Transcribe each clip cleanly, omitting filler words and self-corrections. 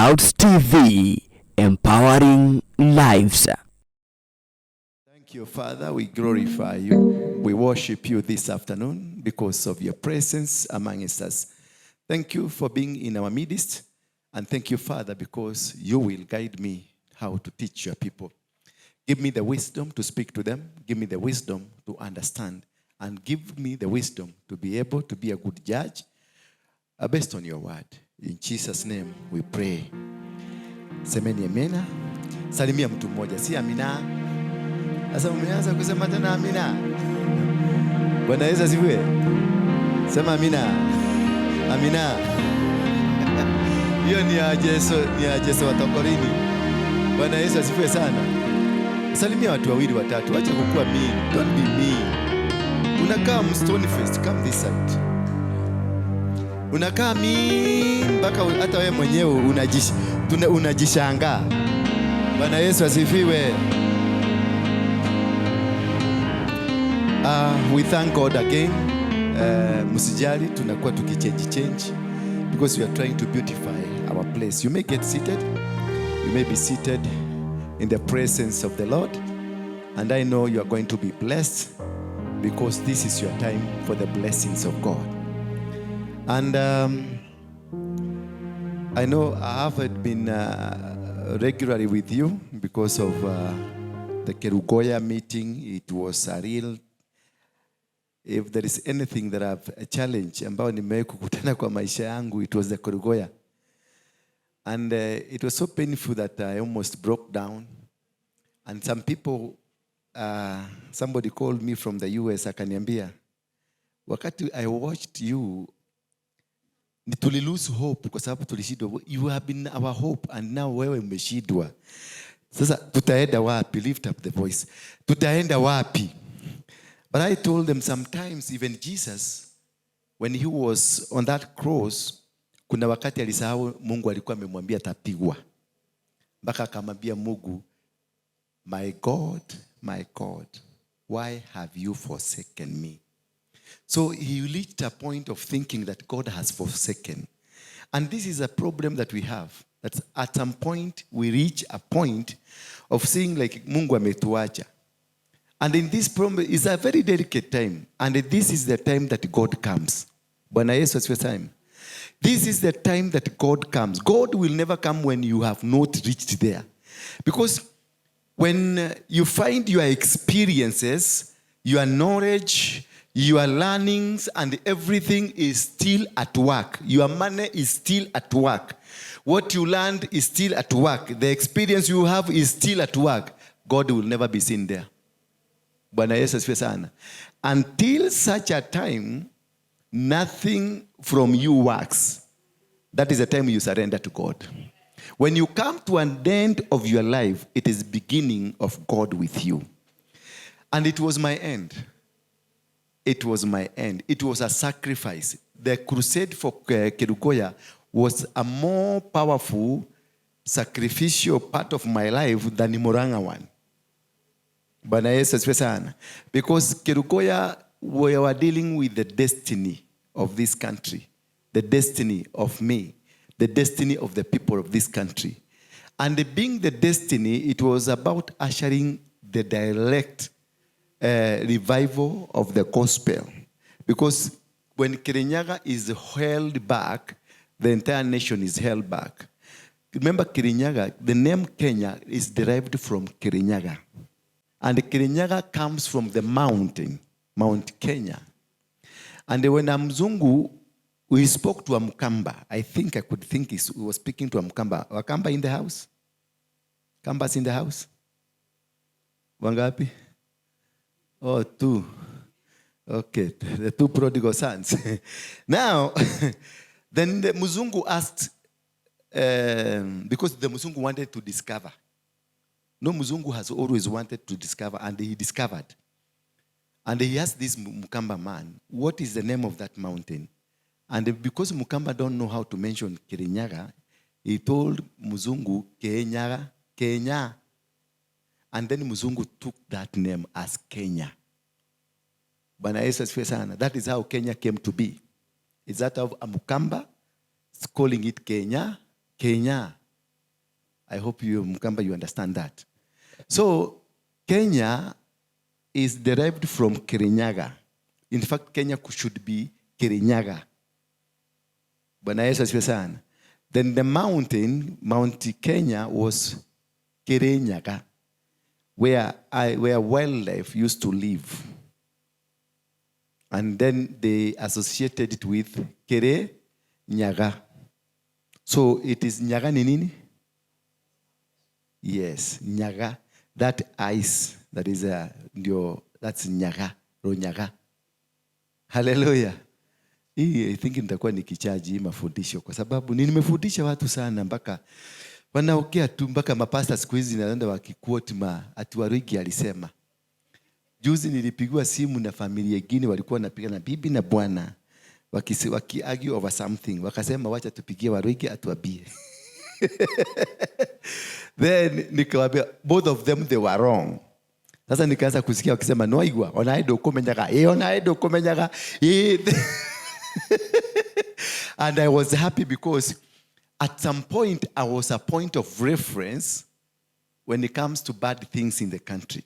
Clouds TV, empowering lives. Thank you, Father. We glorify you. We worship you this afternoon because of your presence amongst us. Thank you for being in our midst. And thank you, Father, because you will guide me how to teach your people. Give me the wisdom to speak to them. Give me the wisdom to understand. And give me the wisdom to be able to be a good judge based on your word. In Jesus' name we pray. Semeni amina. Salimia mtu mmoja, si amina. Sasa umeanza kusema tena amina. Bwana Yesu asifiwe. Sema amina. Amina. Hiyo ni ya Yesu, ni ya Yesu wa Tokorini. Bwana Yesu asifiwe sana. Salimia watu wawili watatu, acha kukua mean. Don't be mean. Unakaa stony faced, come this side. Unakaa mean mpaka hata wewe mwenyewe unajishangaa. Bwana Yesu asifiwe. We thank God again. Msijali, tunakuwa tukichange change because we are trying to beautify our place. You may get seated. You may be seated in the presence of the Lord. And I know you are going to be blessed because this is your time for the blessings of God. And I know I haven't been regularly with you because of the Kerugoya meeting. It was a real, if there is anything that I've a challenge ambayo nimewahi kukutana kwa maisha yangu, it was the Kerugoya. And it was so painful that I almost broke down. And some people, somebody called me from the US akaniambia, wakati I watched you, ni tuli lose hope kwa sababu tulishindwa. You have been our hope and now wewe umeshindwa. Sasa tutaenda wapi? Lift up the voice. Tutaenda wapi? But I told them sometimes even Jesus, when he was on that cross, kuna wakati alisahau Mungu alikuwa amemwambia atapigwa. Mpaka akamwambia Mungu, my God, my God, why have you forsaken me? So he reached a point of thinking that God has forsaken. And this is a problem that we have. That at some point we reach a point of seeing like Mungu ametuacha. And in this problem is a very delicate time. And this is the time that God comes. Bwana Yesu asifiwe sana. This is the time that God comes. God will never come when you have not reached there. Because when you find your experiences, your knowledge, your learnings, and everything is still at work. Your money is still at work. What you learned is still at work. The experience you have is still at work. God will never be seen there. Bwana Yesu asifiwe sana. Until such a time, nothing from you works. That is the time you surrender to God. When you come to an end of your life, it is beginning of God with you. And it was my end. It was my end. It was a sacrifice. The crusade for Kerugoya was a more powerful sacrificial part of my life than the Murang'a one. Bwana Yesu asifiwe sana. Because Kerugoya, we were dealing with the destiny of this country, the destiny of me, the destiny of the people of this country. And being the destiny, it was about ushering the direct revival of the gospel. Because when Kirinyaga is held back, the entire nation is held back. Remember Kirinyaga, the name Kenya is derived from Kirinyaga. And Kirinyaga comes from the mountain, Mount Kenya. And when a Mzungu, we spoke to a Mkamba. I think I could think he was speaking to a Mkamba. Wakamba in the house? Kambas in the house? Wangapi? Oh, two. Okay, the two prodigal sons. Now, then the Mzungu asked, because the Mzungu wanted to discover. No Mzungu has always wanted to discover, and he discovered. And he asked this Mkamba man, what is the name of that mountain? And because Mkamba don't know how to mention Kirinyaga, he told Mzungu, Kenya, Kenya. And then Mzungu took that name as Kenya. Bwana Yesu asifiwe sana. That is how Kenya came to be. Is that of Mkamba calling it Kenya, Kenya. I hope you, Mkamba, you understand that. So Kenya is derived from Kirinyaga. In fact, Kenya should be Kirinyaga. Bwana Yesu asifiwe sana. Then the mountain, Mount Kenya, was Kirinyaga, where wildlife used to live. And then they associated it with Kirinyaga. So it is Nyaga ni nini? Yes, Nyaga. That ice, that is ndio, that's Nyaga, Ronyaga. Hallelujah. Hii I think nitakuwa nikichaji hii mafundisho kwa sababu nimefundisha watu sana mpaka wanaongea tu, mpaka mapasta siku hizi naenda wakiquote ma ati Waruinge alisema. Juzi nilipigiwa simu na familia ingine, walikuwa wanapiga na bibi na bwana waki argue over something, wakasema wacha tupigie Waruinge atuambie. Then nikawaambia both of them, they were wrong. Sasa nikaanza kusikia wakisema, "Nwaigua, ona ndũkũmenyaga, ĩ ona ndũkũmenyaga, ĩ." And I was happy because at some point I was a point of reference when it comes to bad things in the country.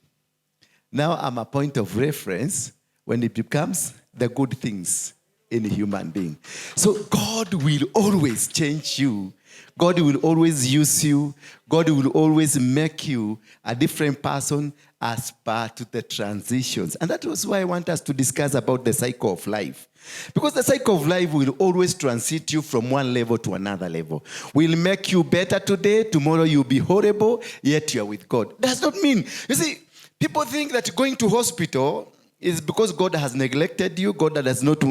Now I'm a point of reference when it becomes the good things in a human being. So God will always change you. God will always use you. God will always make you a different person as per to the transitions. And that was why I want us to discuss about the cycle of life. Because the cycle of life will always transit you from one level to another level. Will make you better today, tomorrow you'll be horrible, yet you are with God. Does not mean, you see, people think that going to hospital is because God has neglected you, God does not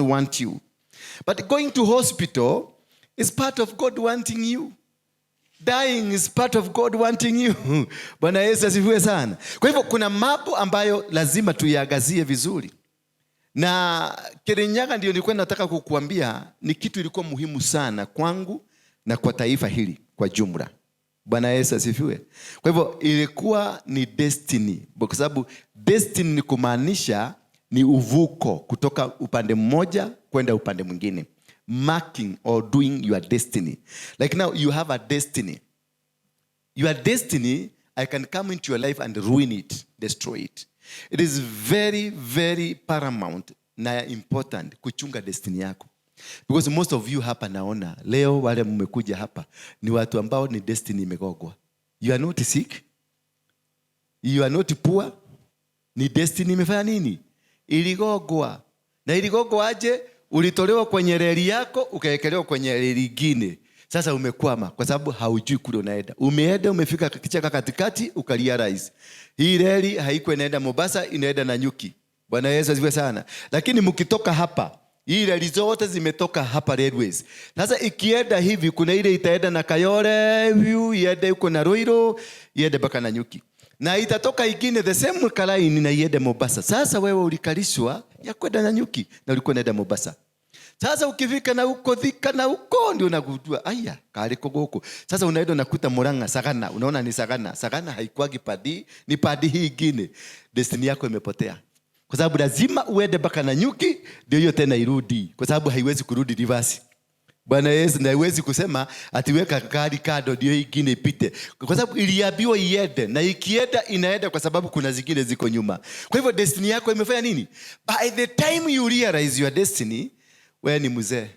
want you. But going to hospital is part of God wanting you. Dying is part of God wanting you. Bwana Yesu asifiwe sana. Kwa hivyo kuna mambo ambayo lazima tuiangazie vizuri. Na Kirinyaga ndio nilikuwa nataka kukuambia ni kitu ilikuwa muhimu sana kwangu na kwa taifa hili kwa jumla. Bwana Yesu asifiwe. Kwa hivyo ilikuwa ni destiny, kwa sababu destiny ni kumaanisha ni uvuko kutoka upande mmoja kwenda upande mwingine. Marking or doing your destiny. Like now you have a destiny. Your destiny, I can come into your life and ruin it, destroy it. It is very, very paramount na important kuchunga destiny yako. Because most of you hapa naona, leo wale mmekuja hapa, ni watu ambao ni destiny imegongwa. You are not sick. You are not poor. Ni destiny imefanya nini? Iligongwa. Na iligongwa aje? Ulitolewa kwenye reli yako, ukaekelewa kwenye reli ingine. Sasa umekwama kwa sababu haujui kule unaenda. Umeenda, umefika kichaka katikati, ukarealize hii reli haikuwa inaenda Mombasa, inaenda Nanyuki. Bwana Yesu asifiwe sana. Lakini mkitoka hapa, hii reli zote zimetoka hapa railways. Sasa ikienda hivi, kuna ile itaenda na Kayole, hivi iende huko na Ruiru, iende mpaka Nanyuki. Na itatoka ingine the same line na iende Mombasa. Sasa wewe ulikalishwa ya kwenda Nanyuki na ulikuwa unaenda Mombasa. Sasa ukifika na huko Thika na huko ndio unagundua aya kaliko guku. Sasa unaenda unakuta Murang'a Sagana, unaona ni Sagana. Sagana haikuagi padi, ni padi hii ingine. Destiny yako imepotea. Kwa sababu lazima uende mpaka Nanyuki ndio hiyo tena irudi, kwa sababu haiwezi kurudi reverse. Bwana Yesu, na haiwezi kusema ati weka gari kando ndio hii ingine ipite, kwa sababu iliambiwa iende, na ikienda inaenda, kwa sababu kuna zingine ziko nyuma. Kwa hivyo destiny yako imefanya nini? By the time you realize your destiny, wewe ni mzee.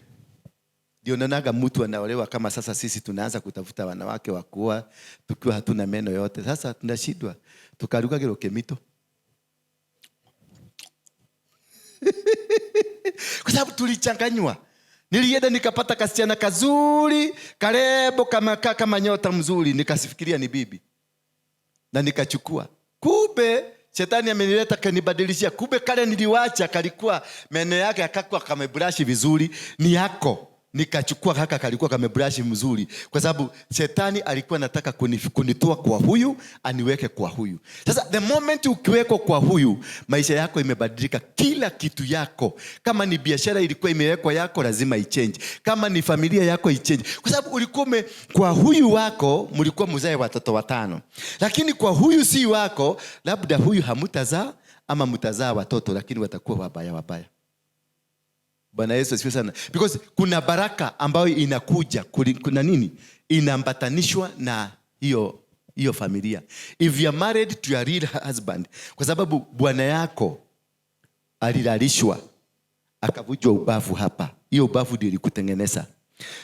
Ndio naonaga mtu anaolewa kama sasa sisi tunaanza kutafuta wanawake wa kuoa tukiwa hatuna meno yote. Sasa tunashindwa tukaruka kemito kwa sababu tulichanganywa. Nilienda nikapata kasichana kazuri karebo kama nyota mzuri, nikasifikiria ni bibi na nikachukua. Kumbe shetani amenileta kanibadilishia. Kumbe kale niliwacha kalikuwa meno yake akakuwa kamebrush vizuri, ni yako. Nikachukua kaka kalikuwa kamebrush mzuri, kwa sababu shetani alikuwa anataka kunitoa kwa huyu aniweke kwa huyu. Sasa the moment ukiwekwa kwa huyu, maisha yako imebadilika, kila kitu yako. Kama ni biashara ilikuwa imewekwa yako, lazima ichange. Kama ni familia yako ichange, kwa sababu ulikuwa kwa huyu wako mlikuwa mzae watoto watano, lakini kwa huyu si wako, labda huyu hamutazaa ama mtazaa watoto, lakini watakuwa wabaya wabaya. Bwana Yesu asifiwe sana. Because kuna baraka ambayo inakuja, kuna nini? Inaambatanishwa na hiyo hiyo familia. If you are married to your real husband, kwa sababu bwana yako alilalishwa akavunjwa ubavu hapa, hiyo ubavu ndio ilikutengeneza.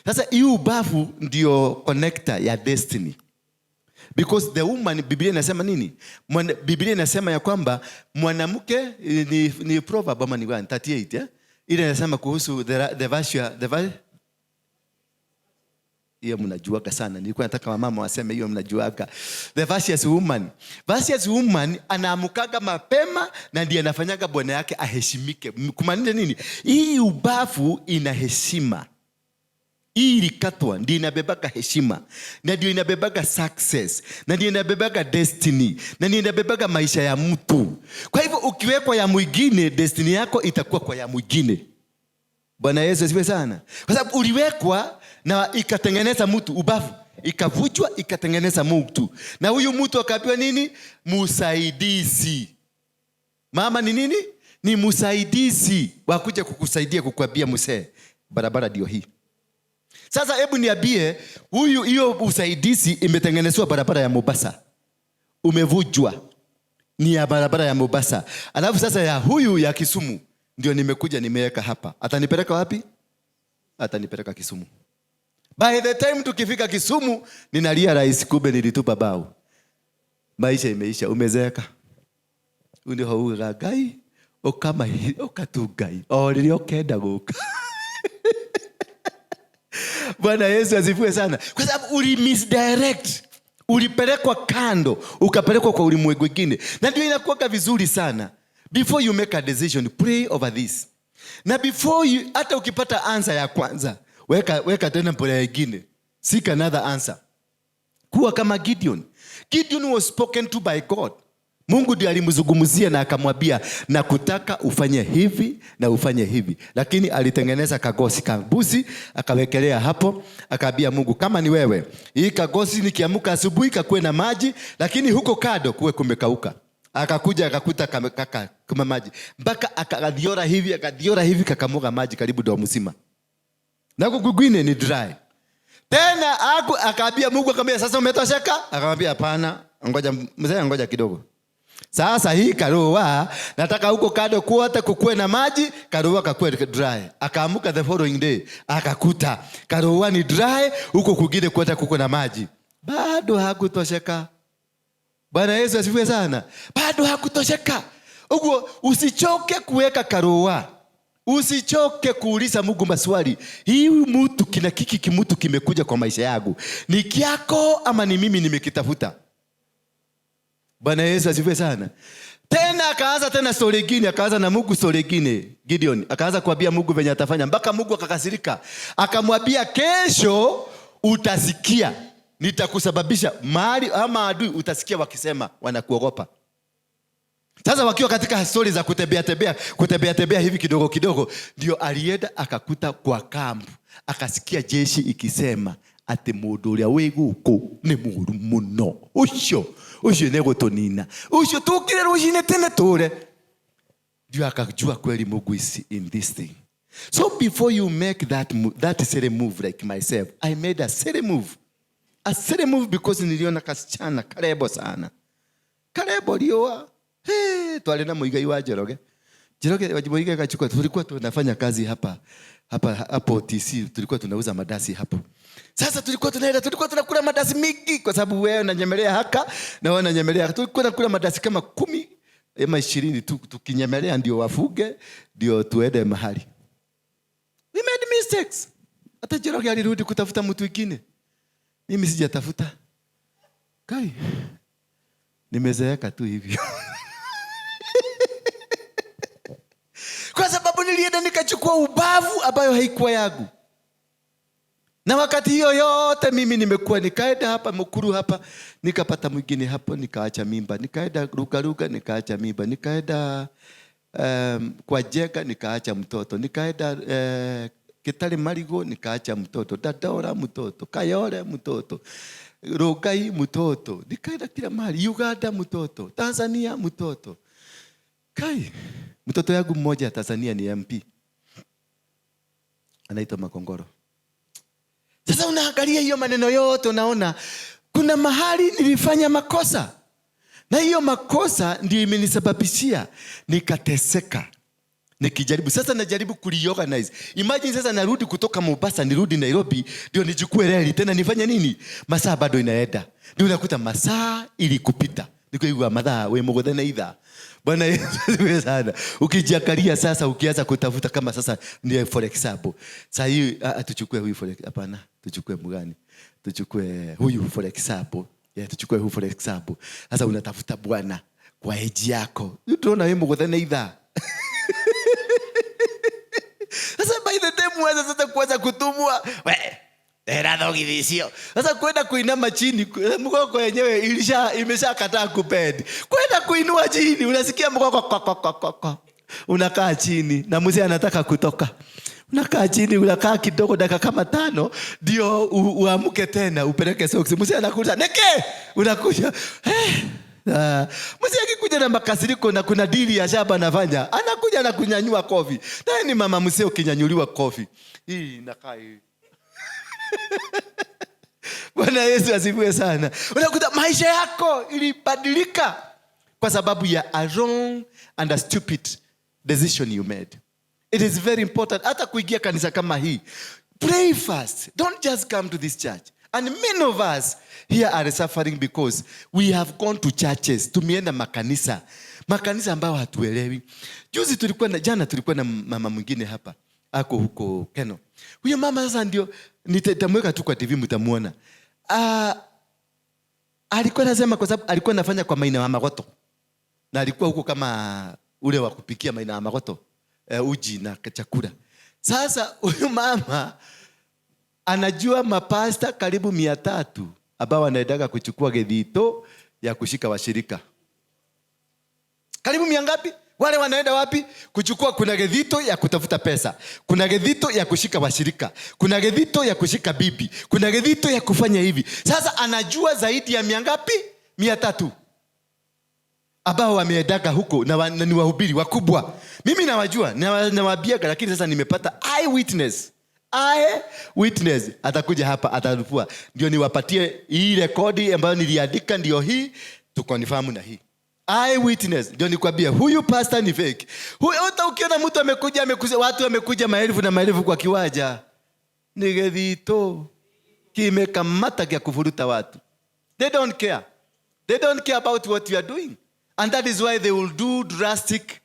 Sasa hiyo ubavu ndio connector ya destiny, because the woman, Biblia inasema nini? Biblia inasema ya kwamba mwanamke ni proverb ama ni gani? 38, eh? Ile inasema kuhusu the virtue, hiyo mnajuaga sana. Nilikuwa nataka wamama waseme hiyo mnajuaga. The virtuous woman. Virtuous woman anaamukaga mapema na ndiye anafanyaga bwana yake aheshimike. Kumaanisha nini? Hii ubavu ina heshima. Hii ilikatwa ndio inabebaga heshima, na ndio inabebaga success, na ndio inabebaga destiny, na ndio inabebaga maisha ya mtu. Kwa hivyo ukiwekwa ya mwingine, destiny yako itakuwa kwa ya mwingine. Bwana Yesu asifiwe sana. Kwa sababu uliwekwa na ikatengeneza mtu ubavu, ikavunjwa ikatengeneza mtu, na huyu mtu akaambiwa nini? Msaidizi. Mama ni nini? Ni msaidizi wa kuja kukusaidia, kukwambia, "Mzee, barabara ndio hii." Sasa hebu niambie, huyu hiyo usaidizi imetengenezwa barabara ya Mombasa, umevunjwa, ni ya barabara ya Mombasa, alafu sasa ya huyu ya Kisumu ndio nimekuja nimeweka hapa, atanipeleka wapi? Atanipeleka Kisumu. By the time tukifika Kisumu, ninalia rais, kumbe nilitupa bao. Maisha imeisha, umezeeka. Ndio ugaga Ngai ukama uka tu Ngai o rĩrĩa ũkenda gũka. Bwana Yesu asifiwe sana. Kwa sababu uli misdirect, ulipelekwa kando, ukapelekwa kwa ulimwengu mwingine, na ndio inakuwaga vizuri sana. Before you make a decision, pray over this. Na before you, hata ukipata answer ya kwanza, weka, weka tena prayer ingine. Seek another answer. Kuwa kama Gideon. Gideon was spoken to by God. Mungu ndiye alimzungumzia na akamwambia, "Nakutaka ufanye hivi na ufanye hivi," lakini alitengeneza kagosi kambuzi akawekelea hapo, akaambia Mungu, "Kama ni wewe, hii kagosi nikiamka asubuhi kakuwe na maji, lakini huko kando kuwe kumekauka." Akakuja akakuta kaka kama maji mpaka akathiora hivi, akathiora hivi, kakamwaga maji karibu ndoo mzima, na huku kwingine ni dry. Tena aku akaambia Mungu, akamwambia, "Sasa umetosheka?" Akamwambia, "Hapana, ngoja mzee, ngoja kidogo. Sasa hii karua nataka huko kando kwote kukuwe na maji, karua kakuwe dry." Akaamuka the following day akakuta karua ni dry, huko kwingine kwote kuko na maji. Bado hakutosheka. Bwana Yesu asifiwe sana. Bado hakutosheka. Uguo usichoke kuweka karua. Usichoke kuuliza Mungu maswali. Hii mtu kina kiki kimutu kimekuja kwa maisha yangu, ni kyako ama ni mimi nimekitafuta? Bwana Yesu asifiwe sana. Tena akaanza tena story ingine, akaanza na Mungu story ingine. Gideon akaanza kuambia Mungu venye atafanya mpaka Mungu akakasirika. Akamwambia, "Kesho utasikia nitakusababisha mahali ama adui utasikia wakisema wanakuogopa." Sasa wakiwa katika stori za kutembea tembea, kutembea tembea hivi kidogo kidogo, ndio alienda akakuta kwa kampu, akasikia jeshi ikisema ati mundu uria wi guku ni muru muno, ucio ucio ni gutunina, ucio tukire rucini tene ture. Ndio akajua kweli Mungu is in this thing. So before you make that silly move, like myself, I made a silly move, a silly move, because niliona kasichana karebo sana, karebo riũa. Hey, twari na Muigai wa Njoroge. Njoroge wa Muigai akachukua, tulikuwa tunafanya kazi hapa hapa hapo TC, tulikuwa tunauza madasi hapo. Sasa tulikuwa tunaenda, tulikuwa tunakula madasi mingi kwa sababu wewe unanyemelea haka na wewe unanyemelea haka. Tulikuwa tunakula madasi kama 10 ama 20 tu, tukinyemelea ndio wafuge ndio tuende mahali. We made mistakes. Hata Njoroge alirudi kutafuta mtu mwingine. Mimi sijatafuta. Kai. Nimezeeka tu hivyo. Kwa sababu nilienda nikachukua ubavu ambayo haikuwa yangu. Na wakati hiyo yote mimi nimekuwa nikaenda hapa Mukuru hapa, nikapata mwingine hapo, nikaacha mimba, nikaenda Ruka Ruka, nikaacha mimba, nikaenda kwa Jega, nikaacha mtoto, nikaenda Kitale Marigo, nikaacha mtoto, Dandora mtoto, Kayole mtoto, Rongai mtoto, nikaenda kila mahali, Uganda mtoto, Tanzania mtoto. Kai, mtoto yangu mmoja Tanzania ni MP. Anaitwa Makongoro. Sasa unaangalia hiyo maneno yote, unaona kuna mahali nilifanya makosa, na hiyo makosa ndio imenisababishia nikateseka nikijaribu. Sasa najaribu kureorganize. Imagine sasa narudi kutoka Mombasa nirudi Nairobi ndio nichukue reli tena nifanye nini? Masaa bado inaenda, ndio unakuta masaa ilikupita, nikuigua mathaa we muguthe na ithaa. Bwana Yesu asifiwe sana. Ukijiangalia sasa, ukianza kutafuta kama sasa ni for example, saa hii tuchukue huyu for, hapana, tuchukue mgani? Tuchukue huyu for example. Yeah, tuchukue huyu for example. Sasa unatafuta bwana kwa age yako, tunaona we muguthe na ithaa. Sasa by the time uanze sasa kuanza kutumwa, we era thogithi icio, sasa kwenda kuinama chini, mgongo yenyewe ilisha imeshakataa kubend, kwenda kuinua chini unasikia mgongo kwa kwa kwa kwa kwa. Unakaa chini na mzee anataka kutoka, unakaa chini, unakaa kidogo dakika kama 5 ndio uamke tena upeleke socks. Mzee anakuja neke, unakuja Mzee akikuja na makasiriko na kuna dili ya shamba anafanya, anakuja na kunyanyua kofi. Naye ni mama mzee, ukinyanyuliwa kofi hii inakaa hivi. Bwana Yesu asifiwe sana. Unakuta maisha yako ilibadilika kwa sababu ya a wrong and a stupid decision you made. It is very important hata kuingia kanisa kama hii. Pray first. Don't just come to this church. And many of us here are suffering because we have gone to churches. Tumeenda makanisa. Makanisa ambayo hatuelewi. Juzi tulikuwa na, jana tulikuwa na mama mwingine hapa. Ako huko Keno. Huyo mama sasa ndio nitamweka tu kwa TV mtamuona. Alikuwa anasema kwa sababu alikuwa anafanya kwa Maina wa Magoto. Na alikuwa huko kama ule wa kupikia Maina wa Magoto, uji na chakula. Sasa huyu mama anajua mapasta karibu 300 ambao wanaendaga kuchukua gethito ya kushika washirika. Karibu mia ngapi? Wale wanaenda wapi? Kuchukua. Kuna gethito ya kutafuta pesa, kuna gethito ya kushika washirika, kuna gethito ya kushika bibi, kuna gethito ya kufanya hivi. Sasa anajua zaidi ya mia ngapi? 300 ambao wameendaga huko na ni wahubiri wakubwa. Mimi nawajua, nawaambiaga, lakini sasa nimepata eyewitness. Eyewitness atakuja hapa atarufua, ndio niwapatie hii rekodi ambayo niliandika, ndio hii tukonfirm na hii eyewitness, ndio nikwambie huyu pastor ni fake. Huyu hata ukiona mtu amekuja, amekuja, watu wamekuja maelfu na maelfu kwa kiwanja, ni gethito kimekamata kya kufuruta watu. They don't care. They don't care about what you are doing. And that is why they will do drastic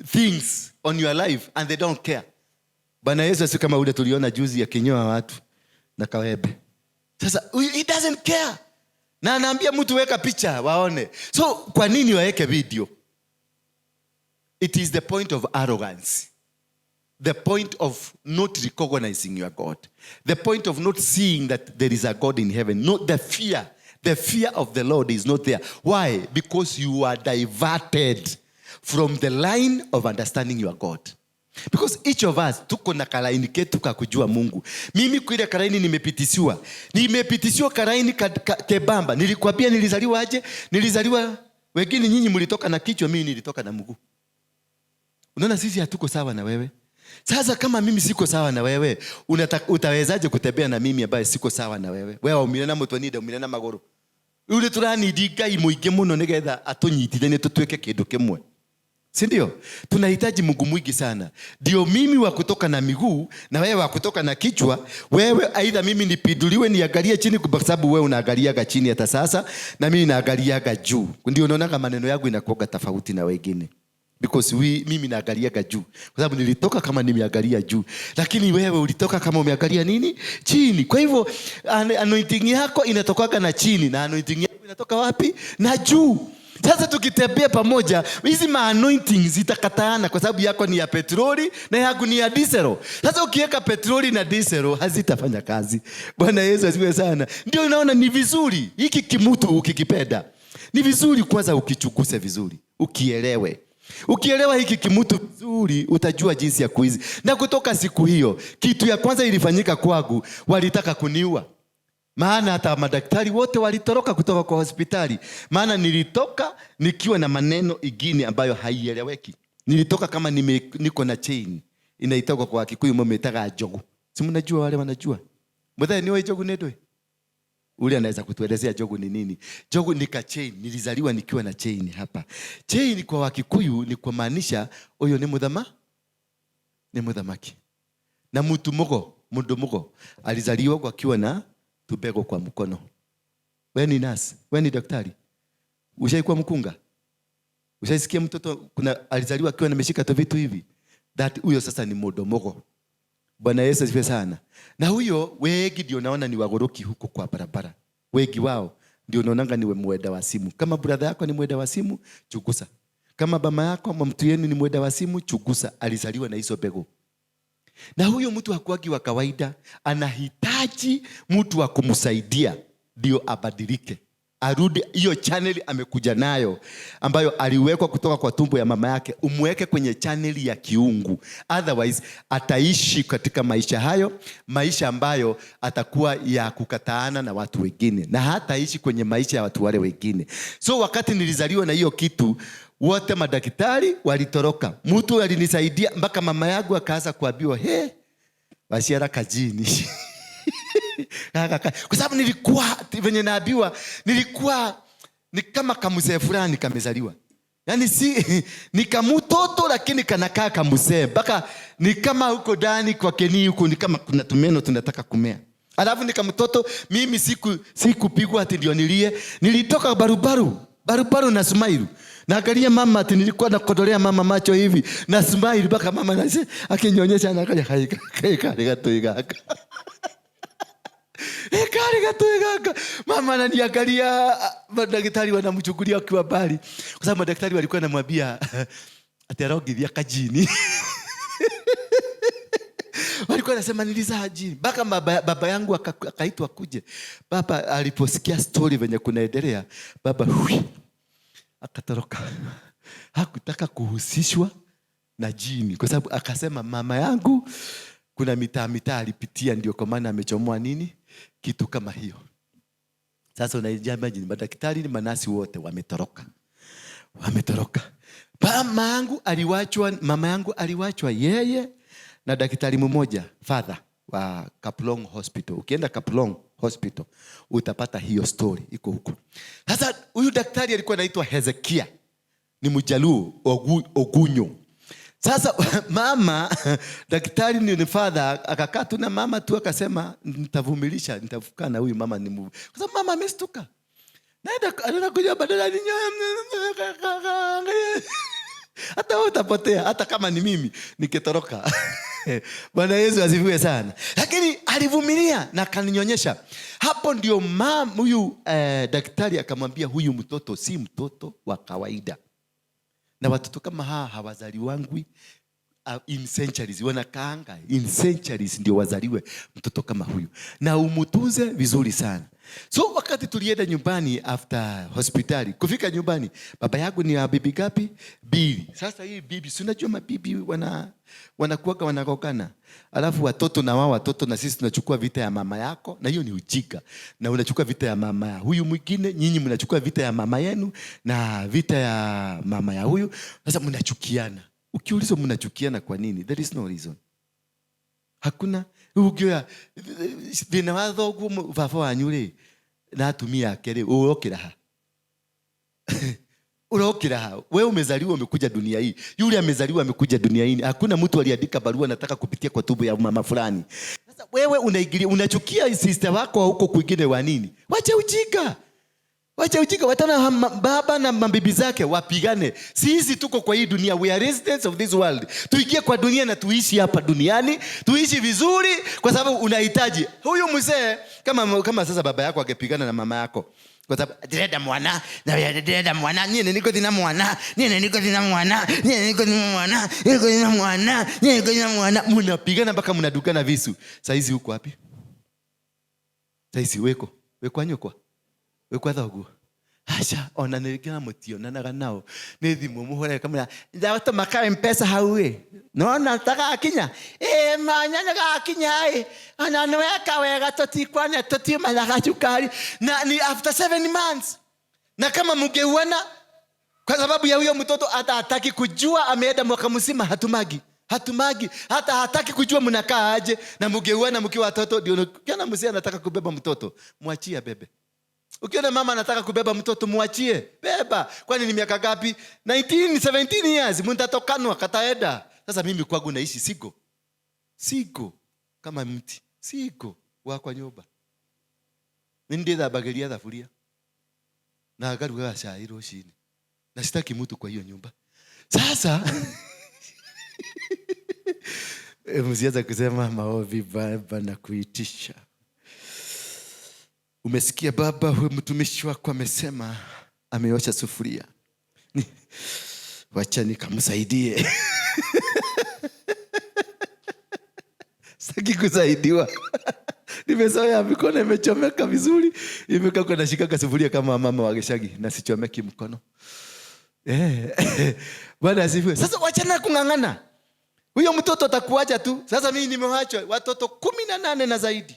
things on your life and they don't care. Bwana Yesu si kama ule tuliona juzi akinyoa watu na kawembe. Sasa he doesn't care. Na anaambia mtu weka picha waone. So kwa nini waweke video? It is the point of arrogance. The point of not recognizing your God. The point of not seeing that there is a God in heaven. Not the fear. The fear of the Lord is not there. Why? Because you are diverted from the line of understanding your God. Because each of us tuko na kalaini ketu ka kujua Mungu. Mimi kwa ile kalaini nimepitisiwa. Nimepitisiwa kalaini kebamba. Nilikwambia nilizaliwa aje? Nilizaliwa, wengine nyinyi mlitoka na kichwa, mimi nilitoka na mguu. Unaona sisi hatuko sawa na wewe. Sasa kama mimi siko sawa na wewe, utawezaje kutembea na mimi ambaye siko sawa na wewe? Wewe umire na mutwe ninde umire na maguru. Ule turanidi Ngai muingi muno nigetha atunyitithanie tutuike kindu kimwe. Si ndio? Tunahitaji Mungu mwingi sana. Ndio mimi wa kutoka na miguu na wewe wa kutoka na kichwa. Wewe aidha mimi nipinduliwe niangalie chini kwa sababu wewe unaangaliaga chini hata sasa na mimi naangaliaga juu. Ndio unaonaga maneno yangu inakuwa tofauti na wengine. Because mimi naangaliaga juu. Kwa sababu nilitoka kama nimeangalia juu. Lakini wewe ulitoka kama umeangalia nini? Chini. Kwa hivyo anointing yako inatokaga na chini na anointing yako inatoka wapi? Na juu. Sasa tukitembea pamoja, hizi ma anointing zitakataana kwa sababu yako ni ya petroli na yangu ni ya diesel. Sasa ukiweka petroli na diesel hazitafanya kazi. Bwana Yesu asifiwe sana. Ndio unaona ni vizuri hiki kimutu ukikipenda. Ni vizuri kwanza ukichukuse vizuri, ukielewe. Ukielewa hiki kimutu vizuri utajua jinsi ya kuishi. Na kutoka siku hiyo, kitu ya kwanza ilifanyika kwangu, walitaka kuniua. Maana hata madaktari wote walitoroka kutoka kwa hospitali. Maana nilitoka nikiwa na maneno ingine ambayo haieleweki. Nilitoka kama niko na chain. Inaitoka kwa Kikuyu mmeitaga njogu. Si mnajua wale wanajua? Muthe ni njogu nĩ ndũĩ? Ule anaweza kutuelezea njogu ni nini? Njogu ni ka chain. Nilizaliwa nikiwa na chain hapa. Chain kwa Wakikuyu ni kumaanisha huyo ni muthama, ni muthamaki. Na mtu mugo, mundu mugo alizaliwa akiwa na tubego kwa mkono. Wewe ni nurse, wewe ni daktari. Ushaikuwa mkunga? Ushaisikia mtoto kuna alizaliwa akiwa ameshika tu vitu hivi? That huyo sasa ni mundu mugo. Bwana Yesu asifiwe sana. Na huyo wengi ndio naona ni wagoroki huko kwa barabara. Wengi wao ndio naonanga ni mwenda wa simu. Kama brother yako ni mwenda wa simu, chukusa. Kama mama yako ama mtu yenu ni mwenda wa simu, chukusa. Alizaliwa na hizo mbegu. Na huyo mtu hakuwagi wa kawaida, anahitaji mtu wa kumsaidia ndio abadilike. Arudi hiyo channel amekuja nayo ambayo aliwekwa kutoka kwa tumbo ya mama yake, umweke kwenye channel ya kiungu. Otherwise ataishi katika maisha hayo, maisha ambayo atakuwa ya kukataana na watu wengine, na hataishi kwenye maisha ya watu wale wengine. So wakati nilizaliwa na hiyo kitu, wote madaktari walitoroka. Mtu alinisaidia mpaka mama yangu akaanza kuambiwa, he, wasiara kajini. Kwa sababu nilikuwa venye naambiwa, nilikuwa ni kama kamzee fulani kamezaliwa. Yaani si ni kamutoto lakini kanakaa kamzee. Mpaka ni kama huko ndani kwa keni huko ni kama kuna tumeno tunataka kumea. Alafu ni kamtoto, mimi sikupigwa ati ndio nilie. Nilitoka barubaru, barubaru na smile. Naangalia mama ati nilikuwa nakodolea mama macho hivi na smile mpaka mama na akinionyesha anaangalia hai kai kai gatui gaka. Kari gatui gaka. Mama ananiangalia, madaktari wanamchukulia akiwa mbali. Kwa sababu madaktari walikuwa wanamwambia ati arongithia kajini. Walikuwa wanasema nilizaa jini. Mpaka baba yangu akaitwa kuje. Baba aliposikia story venye kunaendelea, baba hui, akatoroka. Hakutaka kuhusishwa na jini kwa sababu akasema mama yangu kuna mitaa mitaa alipitia ndio kwa maana amechomoa nini kitu kama hiyo. Sasa unaimagine madaktari ni manasi wote wametoroka. Wametoroka. Mama yangu aliwachwa, mama yangu aliwachwa yeye na daktari mmoja, father wa Kaplong Hospital. Ukienda Kaplong Hospital utapata hiyo story iko huko. Sasa huyu daktari alikuwa anaitwa Hezekia. Ni Mjaluo Ogunyo. Sasa mama daktari ni father akakaa tu na mama tu akasema nitavumilisha, nitavuka na huyu mama ni kwa sababu mama amestuka. Naenda anaenda kuja badala ni hata wewe utapotea, hata kama ni mimi nikitoroka. Bwana Yesu asifiwe sana. Lakini alivumilia na akaninyonyesha. Hapo ndio mama huyu daktari akamwambia huyu mtoto si mtoto wa kawaida. Na watoto kama hawa hawazaliwangwi in centuries, wanakaanga in centuries ndio wazaliwe mtoto kama huyu. Na umutunze vizuri sana. So wakati tulienda nyumbani after hospitali, kufika nyumbani, baba yangu ni wa bibi gapi? Mbili. Sasa hii bibi, si unajua mabibi wanakuwaga wanagogana. Alafu watoto na wao watoto na sisi tunachukua vita ya mama yako, na hiyo ni ujinga. Na unachukua vita ya mama ya huyu mwingine, nyinyi mnachukua vita ya mama yenu na vita ya mama ya huyu. Sasa mnachukiana. Ukiulizwa mnachukiana kwa nini? There is no reason. Hakuna. Ugioya thina wa thoguo baba wanyu ri na atumia ake ri urokira ha? Urokira ha? Wewe umezaliwa umekuja dunia hii. Yule amezaliwa amekuja dunia hii. Hakuna mtu aliandika barua nataka kupitia kwa tumbo ya mama fulani. Sasa wewe unaingilia, unachukia sister wako huko kwingine wa nini? Wacha ujinga. Wacha ujinga, watana baba na mabibi zake wapigane. Sisi tuko kwa hii dunia, we are residents of this world. Tuingie kwa dunia na tuishi hapa duniani, tuishi vizuri kwa sababu unahitaji. Huyu mzee kama sasa baba yako angepigana na mama yako. Kwa sababu direda mwana, na direda mwana, nini niko dina mwana, nini niko dina mwana, nini niko dina mwana, niko dina mwana, nini niko dina mwana. Mnapigana mpaka mnadukana visu. Saizi uko wapi? Saizi weko, weko nyokwa. Wekwa thoguo. Acha, ona nĩ nginya mũtionanaga nao. Nĩ thimũ mũhũre kamwĩra, Ndagũtũma ka M-Pesa hau ĩ. Nĩwona tagakinya? Ĩ, manya nĩgakinya ĩ. Ona nĩweka wega tũtikwana, tũtiumanaga cukari. Na ni after 7 months. Na kama mngeuana, kwa sababu ya huyo mtoto hata hataki kujua ameenda mwaka mzima hatumagi. Hatumagi, hata hataki kujua mnakaa aje na mgeuana mkiwa watoto. Ndio ukiona mzee anataka kubeba mtoto, mwachie bebe. Ukiona mama anataka kubeba mtoto, mwachie beba. Kwani ni miaka ngapi? 19, 17 years, mtatokanwa kataenda. Sasa mimi kwangu naishi sigo sigo kama mti sigo wakwa nyumba nindithambagiria thaburia na ngarugaga cai rũcinĩ na sitaki mtu kwa hiyo nyumba. Sasa msianze kusema maovi baba na kuitisha. Umesikia baba, huyu mtumishi wako amesema ameosha sufuria, wacha nikamsaidie. Sitaki kusaidiwa. Nimezoea mikono imechomeka vizuri. Imekaa nashikaga sufuria kama mama wa Gicagi na sichomeki mkono. Bwana asifiwe. Sasa wachana kung'ang'ana. Huyo mtoto atakuacha tu. Sasa mimi nimewaachwa watoto 18 na zaidi.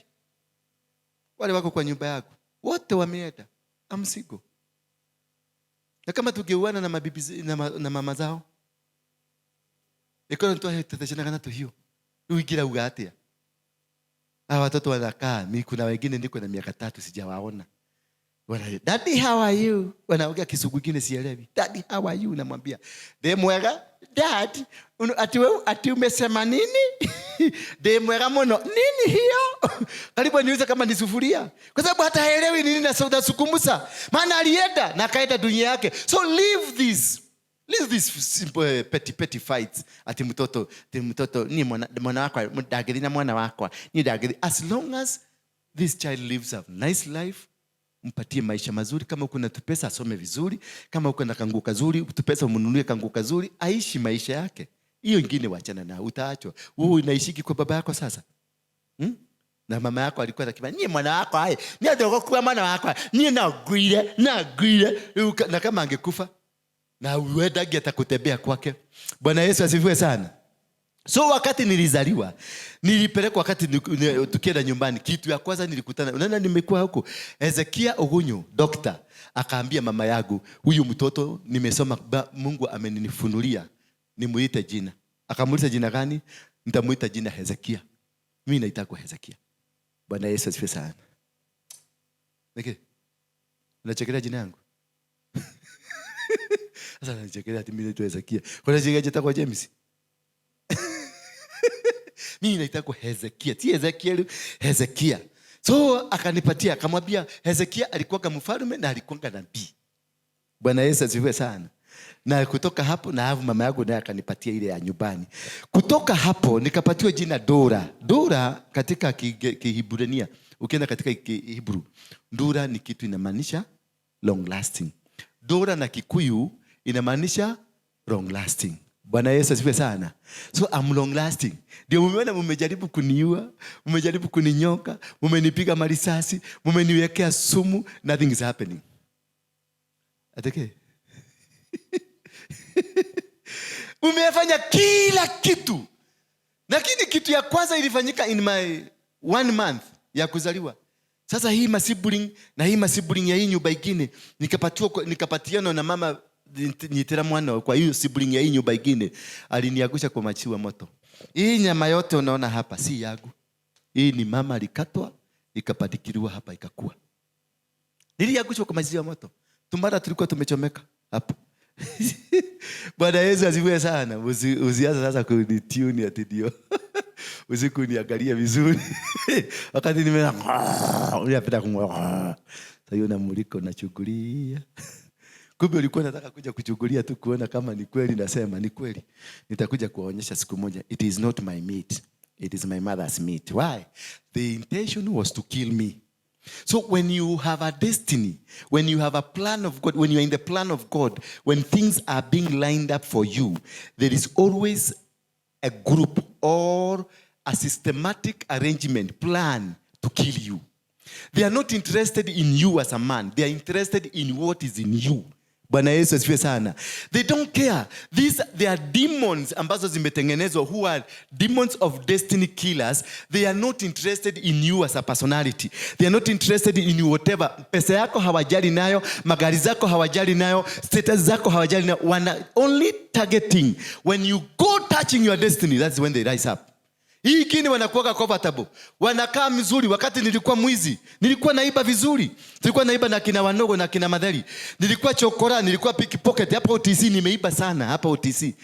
Wale wako kwa nyumba yako. Wote wameenda. Amsigo. Na kama tungeuana na mabibi na mama zao. Ikono nitwa na hiyo. Uigira ugatia. Hawa watoto wanakaa, mimi kuna wengine niko na miaka 3 sijawaona. Wana, "Daddy, how are you?" Wanaongea Kizungu kingine sielewi. "Daddy, how are you?" Namwambia, "De mwega, dad, ati wewe, ati umesema nini?" De mwega muno. Nini hiyo? Karibu niuze kama ni sufuria. Kwa sababu hata haelewi nini na sauda sukumusa. Maana alienda na akaenda dunia yake. So leave this. Leave these simple petty, petty fights. Ati mtoto, ati mtoto, ni mwana, mwana wako, ndagiri na mwana wako. Ni ndagiri. As long as this child lives a nice life, mpatie maisha mazuri. Kama uko na tupesa asome vizuri, kama uko na kanguo kazuri, tupesa umnunulie kanguo kazuri, aishi maisha yake. Hiyo ingine wachana na, utaachwa. Wewe unaishiki kwa baba yako sasa? Na mama yako alikuwa anakima, ni mwana wako hai, ni adogo kwa mwana wako, ni na gwire, na gwire. Na kama angekufa na uendagi atakutembea kwake. Bwana Yesu asifiwe sana. So wakati nilizaliwa, nilipelekwa wakati tukienda nyumbani, kitu ya kwanza nilikutana, unaona nimekuwa huko, Ezekia Ogunyu, doctor, akaambia mama yangu, huyu mtoto nimesoma, Mungu amenifunulia, nimuite jina. Akamuuliza jina gani? Nitamuita jina Hezekia. Mimi naitwa Hezekia. Bwana Yesu asifiwe sana. Niki? Unachekelea jina yangu? Sasa nachekelea ati mimi naitwa Hezekia. Kwa nini jina kwa James? Mimi naitwa Hezekia. Si Ezekiel, Hezekia. So akanipatia, akamwambia Hezekia alikuwa kama mfalme na alikuwa nabii. Bwana Yesu asifiwe sana. Na kutoka hapo na hapo mama yangu naye akanipatia ile ya nyumbani. Kutoka hapo nikapatiwa jina Dora. Dora katika Kihibrania, ukienda katika Kihibru, Dora ni kitu inamaanisha long lasting. Dora na Kikuyu inamaanisha long lasting. Bwana Yesu asifiwe sana. So I'm long lasting. Ndio mumeona mmejaribu kuniua, mmejaribu kuninyoka, mmenipiga marisasi, mmeniwekea sumu, nothing is happening. Ateke. Mmefanya kila kitu. Lakini kitu ya kwanza ilifanyika in my 1 month ya kuzaliwa. Sasa hii masibling na hii masibling ya hii nyumba ingine nikapatiana na mama nitera mwana kwa hiyo sibling ya hii nyumba ingine aliniangusha kwa machiwa moto. Hii nyama yote unaona hapa si yangu. Hii ni mama alikatwa ikapandikiliwa hapa ikakua. Niliangushwa kwa machiwa moto. Tumara tulikuwa tumechomeka hapo. Bwana Yesu asifiwe sana. Usianze sasa kunitune ati ndio. Usiku niangalie vizuri. Wakati nimeona, unapenda kumwa. Sasa hiyo namuliko nachungulia. Kumbe ulikuwa unataka kuja kuchungulia tu kuona kama ni kweli nasema ni kweli. Nitakuja kuwaonyesha siku moja. It is not my meat. It is my mother's meat. Why? The intention was to kill me. So when you have a destiny, when you have a plan of God, when you are in the plan of God, when things are being lined up for you, there is always a group or a systematic arrangement, plan to kill you. They are not interested in you as a man. They are interested in what is in you. Bwana Yesu asifiwe sana. They don't care. These, they are demons ambazo zimetengenezwa, who are demons of destiny killers. They are not interested in you as a personality. They are not interested in you whatever. Pesa yako hawajali nayo, magari zako hawajali nayo, status zako hawajali nayo. Wana only targeting when you go touching your destiny, that's when they rise up. Hii kini wanakuwaga comfortable, wanakaa mzuri. Wakati nilikuwa mwizi, nilikuwa naiba vizuri, nilikuwa naiba na kina Wanogo na kina Madheri, nilikuwa chokora, nilikuwa pickpocket hapa OTC. Nimeiba sana hapa OTC.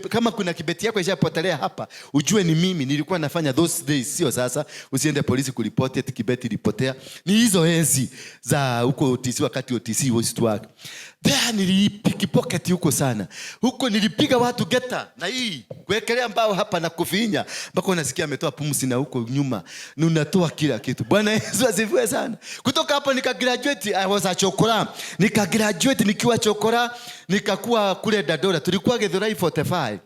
Kama kuna kibeti yako ishapotelea hapa, ujue ni mimi nilikuwa nafanya those days, sio sasa. Usiende polisi kuripoti eti kibeti ilipotea. Ni hizo enzi za huko OTC, wakati OTC was to work there. Nilipickpocket huko sana, huko nilipiga watu geta na hii kuwekelea mbao hapa na kufinya mpaka unasikia ametoa pumzi, na huko nyuma ni unatoa kila kitu. Bwana Yesu asifiwe sana. Kutoka hapo nika graduate, I was a chokora. Nika graduate nikiwa chokora, nikakuwa kule Dandora. Tulikuwa Githurai 45.